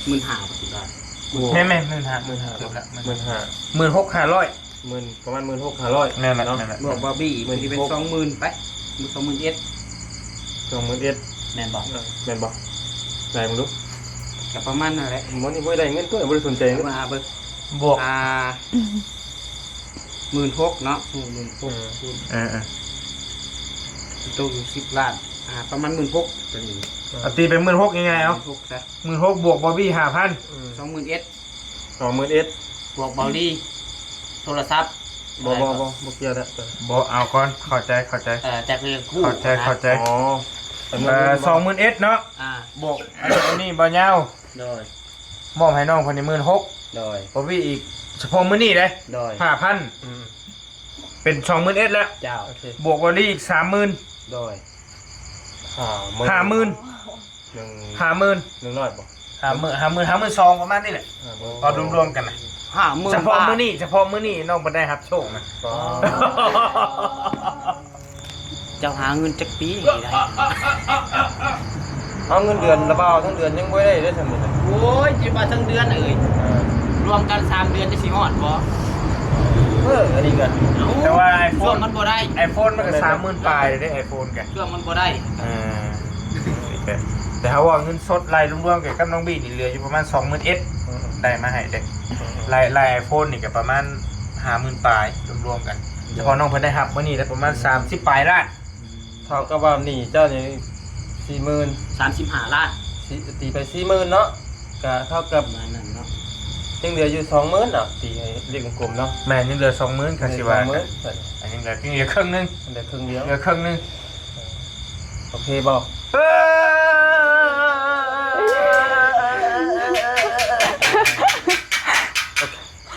ໝື່ນຫ້າບໍ່ ສິບລ້ານ. ໂອ້ ແມ່ນໆ ໝື່ນຫ້າ ໝື່ນຫ້າ ເກືອບລະ ໝື່ນຫ້າ ໝື່ນຫົກຫ້າຮ້ອຍ ໝື່ນ ປະມານໝື່ນຫົກຫ້າຮ້ອຍ ແມ່ນແຫຼະ ເນາະ ແມ່ນແຫຼະ ບວກບາວບີອີກ ໝື່ນຫົກ ຊິເປັນສອງໝື່ນໄປ ສອງໝື່ນເອັດ ສອງໝື່ນເອັດ ແມ່ນບໍ່? ເອີ ແມ່ນບໍ່? ໄລ່ເບິ່ງດູ ກໍປະມານນັ້ນແຫຼະ. ໝໍນີ້ບໍ່ໄດ້ເງິນຕົວ ບໍ່ໄດ້ສົນໃຈເງິນ ມາຫາເບິ່ງ ບວກ ອ່າ ໝື່ນຫົກເນາະ ໝື່ນຫົກ ເອີ ຄູນ ເອີໆ ຕົກຢູ່ສິບລ້ານ ອ່າ ປະມານໝື່ນຫົກ ຕົວນີ້ ເອົາຕີເປັນໝື່ນຫົກງ່າຍໆ ເອົາ ໝື່ນຫົກຊະ ໝື່ນຫົກ ບວກບາວບີຫ້າພັນ ອືມ ສອງໝື່ນເອັດ ສອງໝື່ນເອັດ ບວກເບົາລີ ໂທລະສັບ ບໍ່ ບໍ່ ບໍ່ ບໍ່ກ່ຽວແລ້ວ ບໍ່ ເອົາກ່ອນ ເຂົ້າໃຈ ເຂົ້າໃຈ ເອີ ຈັກເລື່ອງກູ້ ເຂົ້າໃຈ ເຂົ້າໃຈ ອໍ ເອີ ສອງໝື່ນເອັດເນາະ ອ່າ ບວກອັນນີ້ ອັນນີ້ບໍ່ຍາວ ໂດຍ ມອບໃຫ້ນ້ອງເພິ່ນນີ້ໝື່ນຫົກ ໂດຍ ບາວບີອີກ ສະເພາະມື້ນີ້ເດ້ ໂດຍ ຫ້າພັນ ອືມ ເປັນສອງໝື່ນເອັດແລ້ວ ເຈົ້າ ໂອເຄ ບວກເບົາລີອີກສາມໝື່ນ ໂດຍ ຫ້າໝື່ນ ຫ້າໝື່ນ ໜຶ່ງ ຫ້າໝື່ນ ໜຶ່ງຮ້ອຍບໍ່? ຫ້າໝື່ນ ຫ້າໝື່ນ ຫ້າໝື່ນສອງ ປະມານນີ້ແຫຼະ ຫ້າໝື່ນ ເອົາລວມໆກັນນະ ຫ້າໝື່ນ ສະເພາະມື້ນີ້ ສະເພາະມື້ນີ້ນ້ອງບໍ່ໄດ້ຮັບໂຊກນະ ອໍ ເຈົ້າຫາເງິນຈັກປີນີ້ໄດ້? ເອົາເງິນເດືອນລະບ່າວ ທັງເດືອນຍັງບໍ່ໄດ້ເດ້ ຊ່ຳນີ້ນະ ໂອ້ຍ ຊິວ່າທັງເດືອນເອີຍ ເອີ ລວມກັນສາມເດືອນຈະຊິຮອດບໍ່? ເອີ ອັນນີ້ກໍ ເອົ້າ ແຕ່ວ່າໄອໂຟນ ຊ່ວງມັນບໍ່ໄດ້ ໄອໂຟນມັນກໍສາມໝື່ນປາຍເດ້ ໄອໂຟນກໍ ຊ່ວງມັນບໍ່ໄດ້ ເອີ ແຕ່ເຮົາເວົ້າເງິນສົດໄລ່ລວມໆກັນກັບນ້ອງບີນີ້ເຫຼືອຢູ່ປະມານສອງໝື່ນເອັດ ອືມ ໄດ້ມາໃຫ້ເດ້ ອືມ ໄລ່ ໄລ່ໄອໂຟນນີ້ກໍປະມານຫ້າໝື່ນປາຍລວມໆກັນ ອືມ ສະເພາະນ້ອງເພິ່ນໄດ້ຮັບມື້ນີ້ແລ້ວປະມານສາມສິບປາຍລ້ານ ອືມ ເທົ່າກັບວ່າໜີ້ເຈົ້ານີ້ສີ່ໝື່ນ ສາມສິບຫ້າລ້ານ ຕີໄປສີ່ໝື່ນເນາະ ກໍເທົ່າກັບປະມານນັ້ນເນາະ ຍັງເຫຼືອຢູ່ສອງໝື່ນເນາະ ຕີໃຫ້ເລກກົມໆເນາະ ແມ່ນ ຍັງເຫຼືອສອງໝື່ນ ກໍຊິວ່າກັນ ຍັງເຫຼືອສອງໝື່ນ ອັນຍັງເຫຼືອ ຍັງເຫຼືອເຄິ່ງໜຶ່ງ ເຫຼືອເຄິ່ງດຽວ ເຫຼືອເຄິ່ງໜຶ່ງ ໂອເຄບໍ່?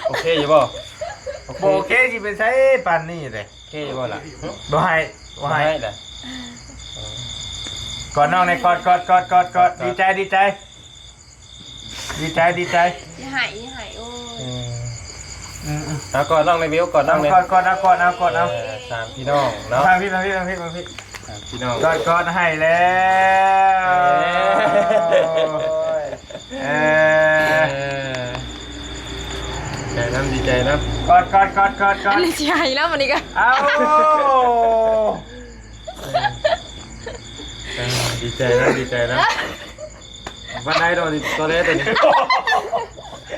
ໂອເຄຢູ່ບໍ່? ໂອເຄ ບໍ່ໂອເຄຊິໄປໃສປານນີ້ເດ້ ໂອເຄຢູ່ບໍ່ລະ? ບໍ່ໃຫ້ ບໍ່ໃຫ້ ບໍ່ໃຫ້ລະ ກອດນ້ອງແດ່ ກອດ ກອດ ກອດ ກອດ ກອດ ດີໃຈ ດີໃຈ ດີໃຈ ດີໃຈ ຢ່າໃຫ້ ຢ່າໃຫ້ ໂອ້ຍ ເອີ ເອົາກອດນ້ອງແດ່ ວິວ ກອດນ້ອງແດ່ ກອດ ກອດ ເອົາ ກອດ ເອົາ ກອດ ເອົາ ເອີ ສາມພີ່ນ້ອງເນາະ ທາງພີ້ ທາງພີ້ ທາງພີ້ ທາງພີ້ ພີ່ນ້ອງ ກອດ ກອດໃຫ້ແລ້ວ ເອີ ເອີ ເອີ ດີໃຈນຳ ດີໃຈນຳ ກອດ ກອດ ກອດ ກອດ ກອດ ອັນນີ້ຊິໃຫ້ແລ້ວ ອັນນີ້ກໍ ເອົ້າ ເອີ ດີໃຈນຳ ດີໃຈນຳ ປານໃດດອກນີ້ ຕອນແລກຕົວນີ້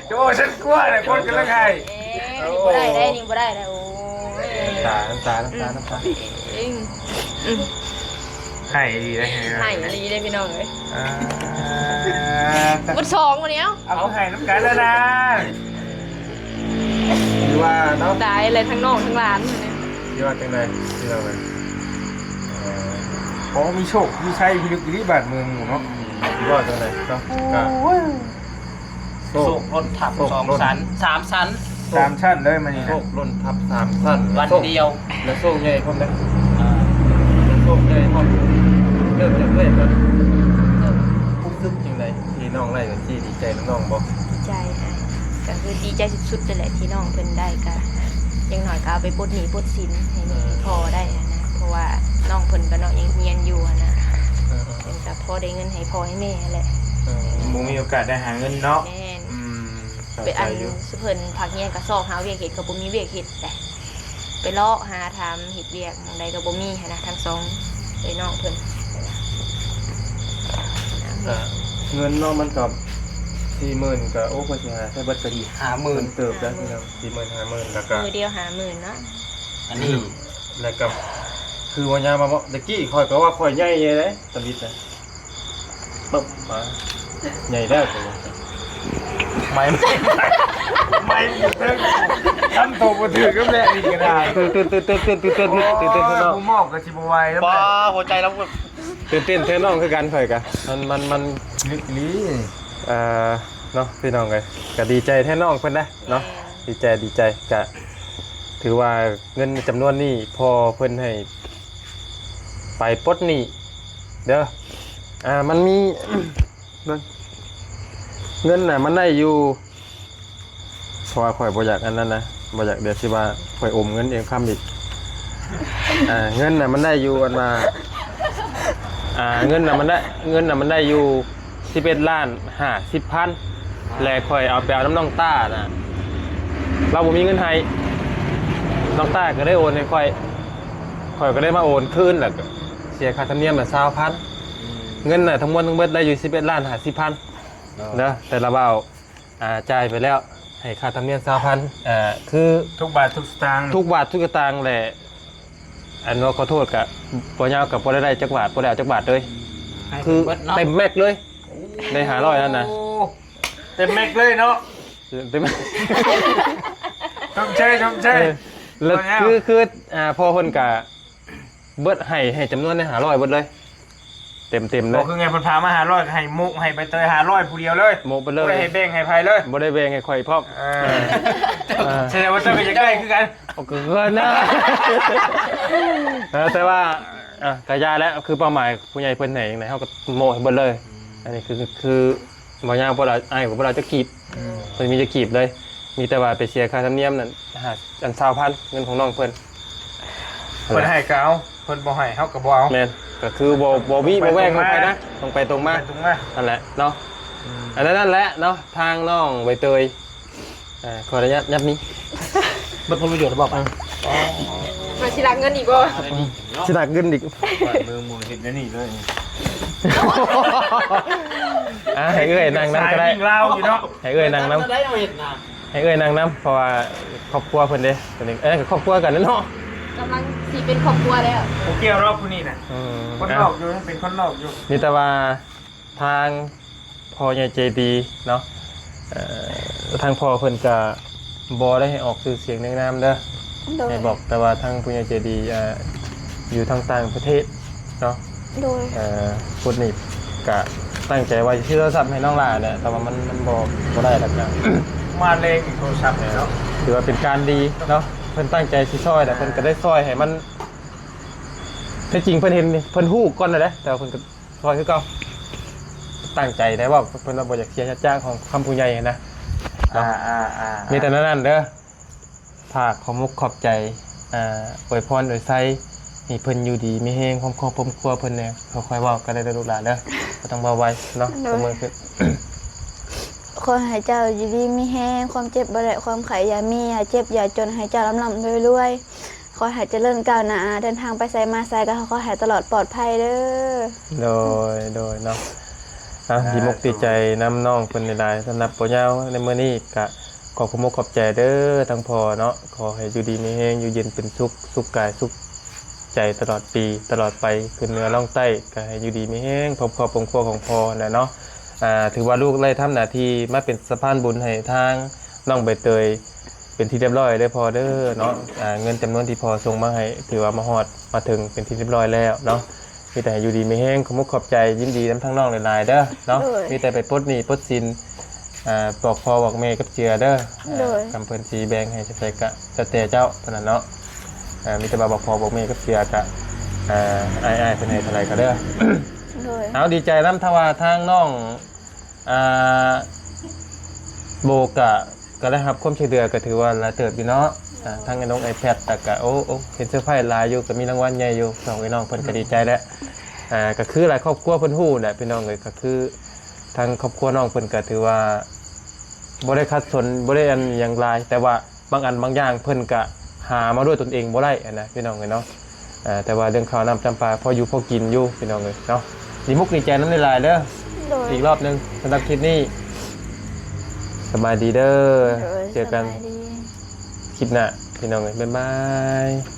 ໂອ້ ສັນກົວເລີຍ ຄົນກຳລັງໃຫ້ ເອີ ນີ້ບໍ່ໄດ້ເດ້ ນີ້ບໍ່ໄດ້ເດ້ ໂອ້ຍ ນ້ຳຕາ ນ້ຳຕາ ນ້ຳຕາ ນ້ຳຕາ ເອີ ອືມ ໃຫ້ອີ່ຫຼີເດ້ ໃຫ້ອີ່ຫຼີເດ້ພີ່ນ້ອງເອີຍ ອ່າ ໝົດສອງມື້ນີ້ ເອົາ ເອົາ ຄືໃຫ້ນຳກັນລະນະ ຖືວ່າເນາະ ຕາຍແລ້ວ ທັງນ້ອງທັງຫຼານ ຖືວ່າຈັ່ງໃດ ພີ່ນ້ອງເອີຍ ເອີ ໂອ້ ມີໂຊກມີໄຊພິລຶກອີ່ຫຼີບ້ານເມືອງໝູ່ເນາະ ຖືວ່າຈັ່ງໃດເນາະ ໂອ້ຍ ໂຊກ ໂຊກລົ້ນທັບ ໂຊກລົ້ນ ສອງຊັ້ນ ສາມຊັ້ນ ສາມຊັ້ນເລີຍມື້ນີ້ນະ ໂຊກລົ້ນທັບສາມຊັ້ນ ວັນດຽວ ແລະໂຊກໃຫຍ່ພ້ອມເດ້ ອ່າ ແລະໂຊກໃຫຍ່ພ້ອມ ເລີ່ມຈາກເອື້ອຍກ່ອນ ຮູ້ສຶກຈັ່ງໃດທີ່ນ້ອງໄດ້ເປັນທີ່ດີໃຈນຳນ້ອງບໍ່? ດີໃຈ ອ່າ ກໍຄືດີໃຈສຸດໆເລີຍແຫຼະ ທີ່ນ້ອງເພິ່ນໄດ້ ກໍຢ່າງໜ້ອຍກໍເອົາໄປປົດໜີ້ປົດສິນໃຫ້ແມ່ ອືມ ໃຫ້ພໍ່ໄດ້ຫັ້ນນະ ເພາະວ່າ ນ້ອງເພິ່ນກໍເນາະ ຍັງຮຽນຢູ່ຫັ້ນນະ ເອີໆໆ ເພິ່ນກໍພໍໄດ້ເງິນໃຫ້ພໍ່ໃຫ້ແມ່ຫັ້ນແຫຼະ ເອີ ບໍ່ມີໂອກາດໄດ້ຫາເງິນເນາະ ແມ່ນ ອືມ ເຂົ້າໃຈຢູ່ ອັນ ເພິ່ນພັກຮຽນກໍຊອກຫາວຽກເຮັດ ກໍບໍ່ມີວຽກເຮັດແຫຼະ ໄປເລາະຫາຖາມເຮັດວຽກ ໃດກໍບໍ່ມີຫັ້ນນະ ທັງສອງເອື້ອຍນ້ອງເພິ່ນ ກໍເງິນເນາະ ມັນກໍສີ່ໝື່ນ ກໍ ໂອ້ ກວ່າຊິຫາໃຊ້ເບິດກໍດີ ຫ້າໝື່ນ ເຕີບໄດ້ພີ່ນ້ອງ ສີ່ໝື່ນ ຫ້າໝື່ນ ແລ້ວກໍ ມື້ດຽວຫ້າໝື່ນເນາະ ອັນນີ້ ແລ້ວກໍຄືວ່າຍາມມາເນາະ ຕະກີ້ຂ້ອຍກໍວ່າຂ້ອຍໃຫຍ່ເດ້ ຕະບິດນະ ປຶບ ມາ ໃຫຍ່ແລ້ວ ໄມ ໄມບໍ່ເຖິງ ຄຳໂຕບໍ່ຖືກນຳແຫຼະ ນີ້ກໍໄດ້ ຕື່ນໆໆໆໆ ຕື່ນເຕັ້ນເນາະ ຜູ້ມອບກໍຊິບໍ່ໄຫວນຳ ປ້າ ແຫຼະ ຫົວໃຈລາວ ຕື່ນເຕັ້ນແທນນ້ອງຄືກັນ ຂ້ອຍກະ ມັນ ມັນ ມັນ ນຶກອີ່ຫຼີ ເອີ ເນາະ ພີ່ນ້ອງເອີຍ ກະດີໃຈແທນນ້ອງເພິ່ນນະເນາະ ດີໃຈ ດີໃຈ ກະຖືວ່າເງິນຈຳນວນນີ້ ພໍ່ເພິ່ນໃຫ້ໄປປົດໜີ້ເດີ ອ່າ ມັນມີ ເບິ່ງ ເງິນນະມັນໄດ້ຢູ່ ເພາະວ່າຂ້ອຍບໍ່ຢາກອັນນັ້ນນະ ບໍ່ຢາກ ດຽວຊິວ່າຂ້ອຍອົມເງິນເອງຄຳອີກ ອ່າ ເງິນນະມັນໄດ້ຢູ່ ອັນວ່າ ອ່າ ເງິນນະມັນໄດ້ ເງິນນະມັນໄດ້ຢູ່ສິບເອັດລ້ານຫ້າສິບພັນ ແລະ ຂ້ອຍເອົາໄປເອົານຳນ້ອງຕ້ານະ ລາວບໍ່ມີເງິນໃຫ້ ນ້ອງຕ້າກໍໄດ້ໂອນໃຫ້ຂ້ອຍ ຂ້ອຍກໍໄດ້ມາໂອນຄືນ ແລ້ວກໍເສຍຄ່າທຳນຽມນະຊາວພັນ ເງິນນະທັງມວນທັງເບິດໄດ້ຢູ່ສິບເອັດລ້ານຫ້າສິບພັນ ເດີ ແຕ່ລະບ່າວ ອ່າ ຈ່າຍໄປແລ້ວ ໃຫ້ຄ່າທຳນຽມຊາວພັນ ເອີ ຄື ທຸກບາດທຸກສະຕາງ ທຸກບາດທຸກສະຕາງແຫຼະ ອັນວ່າຂໍໂທດກະ ບໍ່ຍາວກະບໍ່ໄດ້ໄດ້ຈັກບາດ ບໍ່ໄດ້ເອົາຈັກບາດເລີຍ ຄືເຕັມແມັກເລີຍ ໃນຫ້າຮ້ອຍນັ້ນນະ ໂອ້ ເຕັມແມັກເລີຍເນາະ ເຕັມ ຊົມເຊີຍ ຊົມເຊີຍ ເອີ ແລ້ວຄື ຄື ອ່າ ພໍ່ເພິ່ນກະ ເບິດໃຫ້ ໃຫ້ຈຳນວນໃນຫ້າຮ້ອຍເບິດເລີຍ ເຕັມໆເລີຍ ບໍ່ຄືໄງ ເພິ່ນພາມາຫ້າຮ້ອຍ ກໍໃຫ້ໂມະ ໃຫ້ໃບເຕີຍຫ້າຮ້ອຍຜູ້ດຽວເລີຍ ໂມະໄປເລີຍ ບໍ່ໄດ້ໃຫ້ແບ່ງໃຫ້ໃຜເລີຍ ບໍ່ໄດ້ແບ່ງໃຫ້ຂ້ອຍພ້ອມ ເອີ ອ່າ ສະແດງວ່າເຈົ້າກໍຢາກໄດ້ຄືກັນ ເອົາຄືກັນນະ ເອີ ແຕ່ວ່າ ອ່າ ກະຢ່າແຫຼະ ຄືເປົ້າໝາຍຜູ້ໃຫຍ່ເພິ່ນໃຫ້ຫຍັງໃດ ເຮົາກໍໂມະໃຫ້ເບິດເລີຍ ອັນນີ້ຄື ຄື ບໍ່ຍາວ ບໍ່ລະ ອ້າຍກໍບໍ່ລະຈັກກີບ ອືມ ເພິ່ນມີຈັກກີບເລີຍ ມີແຕ່ວ່າໄປເສຍຄ່າທຳນຽມນັ້ນ ຫາ ອັນ ຊາວພັນ ເງິນຂອງນ້ອງເພິ່ນ ເພິ່ນໃຫ້ກໍເອົາ ເພິ່ນບໍ່ໃຫ້ເຮົາກໍບໍ່ເອົາ ແມ່ນ ກໍຄືບໍ່ ບໍ່ວິບໍ່ແວງຂອງໃຜນະ ຕຣົງໄປຕຣົງມາ ຕຣົງໄປຕຣົງມາ ຫັ້ນແຫຼະເນາະ ອືມ ອັນນັ້ນ ນັ້ນແຫຼະເນາະ ທາງນ້ອງໃບເຕີຍ ເອີ ຂໍອະນຸຍາດຫຍັບໜີ ເບິດຜົນປະໂຫຍດແລ້ວບໍ ມາຊິລັກເງິນອີກບໍ່ ຊິລັກເງິນອີກ ບ້ານເມືອງບໍ່ເຮັດແນວນີ້ເລີຍ ອ່າ ໃຫ້ເອື້ອຍນັ່ງນຳກໍໄດ້ ລາວຢູ່ເນາະ ໃຫ້ເອື້ອຍນັ່ງນຳ ໃຫ້ເອື້ອຍນັ່ງນຳ ເພາະວ່າຄອບຄົວເພິ່ນເດ້ ຕົວນີ້ ເອີ ກໍຄອບຄົວກັນແຫຼະເນາະ ກຳລັງຊິເປັນຄອບຄົວແລ້ວ ບໍ່ກ່ຽວດອກຜູ້ນີ້ນະ ອືມ ຄົນນອກຢູ່ ຍັງເປັນຄົນນອກຢູ່ ມີແຕ່ວ່າ ທາງພໍ່ໃຫຍ່ໃຈດີເນາະ ເອີ ທາງພໍ່ເພິ່ນກະບໍ່ໄດ້ໃຫ້ອອກຊື່ສຽງນຽງນາມເດີ ໂດຍ ໃຫ້ບອກແຕ່ວ່າທາງຜູ້ໃຫຍ່ໃຈດີ ເອີ ຢູ່ທາງຕ່າງປະເທດເນາະ ໂດຍ ເອີ ພຸດນີ້ກະຕັ້ງໃຈວ່າຊິຊື້ໂທລະສັບໃຫ້ນ້ອງຫຼ້າແຫຼະ ແຕ່ວ່າມັນ ມັນບໍ່ ບໍ່ໄດ້ແລ້ວກະ ມາແລງອີກໂທລະສັບເນາະ ຖືວ່າເປັນການດີເນາະ ເພິ່ນຕັ້ງໃຈຊິຊ່ອຍແຫຼະ ເພິ່ນກະໄດ້ຊ່ອຍໃຫ້ມັນ ແທ້ຈິງເພິ່ນເຫັນ ເພິ່ນຮູ້ກ່ອນແຫຼະ ແຕ່ວ່າເພິ່ນກະ ຊ່ອຍຄືເກົ່າ ຕັ້ງໃຈໄດ້ເວົ້າ ເພິ່ນວ່າບໍ່ຢາກເສຍສັດຈະຂອງຄຳຜູ້ໃຫຍ່ຫັ້ນນະ ອ່າໆໆ ມີແຕ່ນັ້ນເດີ ຝາກຂອບມຸກຂອບໃຈ ອາ ອວຍພອນອວຍໄຊໃຫ້ເພິ່ນຢູ່ດີມີແຮງ ຄອບຄົວເພິ່ນແດ່ ຄ່ອຍໆເວົ້າກໍໄດ້ເດີລູກຫຼານເດີ ບໍ່ຕ້ອງເວົ້າໄວເນາະ ໂດຍ ຕົບມືຂຶ້ນ ຂໍໃຫ້ເຈົ້າຢູ່ດີມີແຮງ ຄວາມເຈັບບໍ່ໄດ້ ຄວາມໄຂ້ຢ່າມີ ຢ່າເຈັບຢ່າຈົນ ໃຫ້ເຈົ້າລ່ຳໆລວຍໆ ຂໍໃຫ້ຈະເລີນກ້າວໜ້າ ເດີນທາງໄປໃສມາໃສກໍຂໍໃຫ້ຕະຫຼອດປອດໄພເດີ. ໂດຍ ໂດຍເນາະ ອ່າ ດີມົກດີໃຈນຳນ້ອງເພິ່ນຫຼາຍໆ ສຳລັບບໍ່ຍາວໃນມື້ນີ້ກະຂອບຂອບອົກຂອບໃຈເດີທາງພໍ່ເນາະ ຂໍໃຫ້ຢູ່ດີມີແຮງ ຢູ່ເຢັນເປັນສຸກ ສຸກກາຍສຸກໃຈຕະຫຼອດປີຕະຫຼອດໄປ ຂຶ້ນເໜືອລ່ອງໃຕ້ ກະໃຫ້ຢູ່ດີມີແຮງ ຄອບຄົວຄົງຄົວຂອງພໍ່ຫັ້ນແຫຼະເນາະ ອ່າ ຖືວ່າລູກໄດ້ທຳໜ້າທີ່ມາເປັນສະພານບຸນໃຫ້ທາງນ້ອງໃບເຕີຍ ເປັນທີ່ຮຽບຮ້ອຍເດີພໍ່ເດີເນາະ ອ່າ ເງິນຈຳນວນທີ່ພໍ່ສົ່ງມາໃຫ້ ຖືວ່າມາຮອດມາເຖິງເປັນທີ່ຮຽບຮ້ອຍແລ້ວເນາະ ມີແຕ່ໃຫ້ຢູ່ດີມີແຮງ ຂອບມຸກຂອບໃຈ ຍິນດີນຳທາງນ້ອງຫຼາຍໆເດີເນາະ ໂດຍ ມີແຕ່ໄປປົດໜີ້ປົດສິນ ອ່າ ບອກພໍ່ບອກແມ່ກັບເຈືອເດີ ໂດຍ ອ່າ ຄຳເພິ່ນຊິແບ່ງໃຫ້ຈະໃສກະແລ້ວແຕ່ເຈົ້າເທົ່ານັ້ນເນາະ ອ່າ ມີແຕ່ວ່າບອກພໍ່ບອກແມ່ກັບເຈືອກະ ອ່າ ອ້າຍໆເພິ່ນໃຫ້ເທົ່າໃດກະເດີ ໂດຍ ເອົາ ດີໃຈນຳ ຖ້າວ່າທາງນ້ອງ ອ່າ ໂບກະ ກໍໄດ້ຮັບຄວາມຊ່ວຍເຫຼືອກໍຖືວ່າຫຼາຍເຕີບຢູ່ເນາະ ອ່າ ທັງໄອ້ນ້ອງ iPad ແລ້ວກະ ໂອ້ ໂອ້ ເຫັນເຊີໄພຫຼາຍຢູ່ ກະມີລາງວັນໃຫຍ່ຢູ່ ສອງພີ່ນ້ອງເພິ່ນກະດີໃຈແຫຼະ. ອ່າ ກະຄືຫຼາຍຄອບຄົວເພິ່ນຮູ້ແຫຼະພີ່ນ້ອງເອີຍ ກະຄືທາງຄອບຄົວນ້ອງເພິ່ນກະຖືວ່າບໍ່ໄດ້ຂັດສົນ ບໍ່ໄດ້ອັນຫຍັງຫຼາຍ ແຕ່ວ່າບາງອັນບາງຢ່າງເພິ່ນກະຫາມາດ້ວຍຕົນເອງບໍ່ໄດ້ຫັ້ນນະພີ່ນ້ອງເອີຍເນາະ. ອ່າ ແຕ່ວ່າເລື່ອງເຂົ້ານ້ຳຈຳປາພໍຢູ່ພໍກິນຢູ່ພີ່ນ້ອງເອີຍເນາະ. ດີມຸກດີໃຈນຳຫຼາຍໆເດີ ໂດຍ ອີກຮອບໜຶ່ງສຳລັບຄລິບນີ້ ສະບາຍດີເດີ ໂດຍ ເຈີກັນ ສະບາຍດີ ຄລິບໜ້າພີ່ນ້ອງເອີຍ ບາຍບາຍ.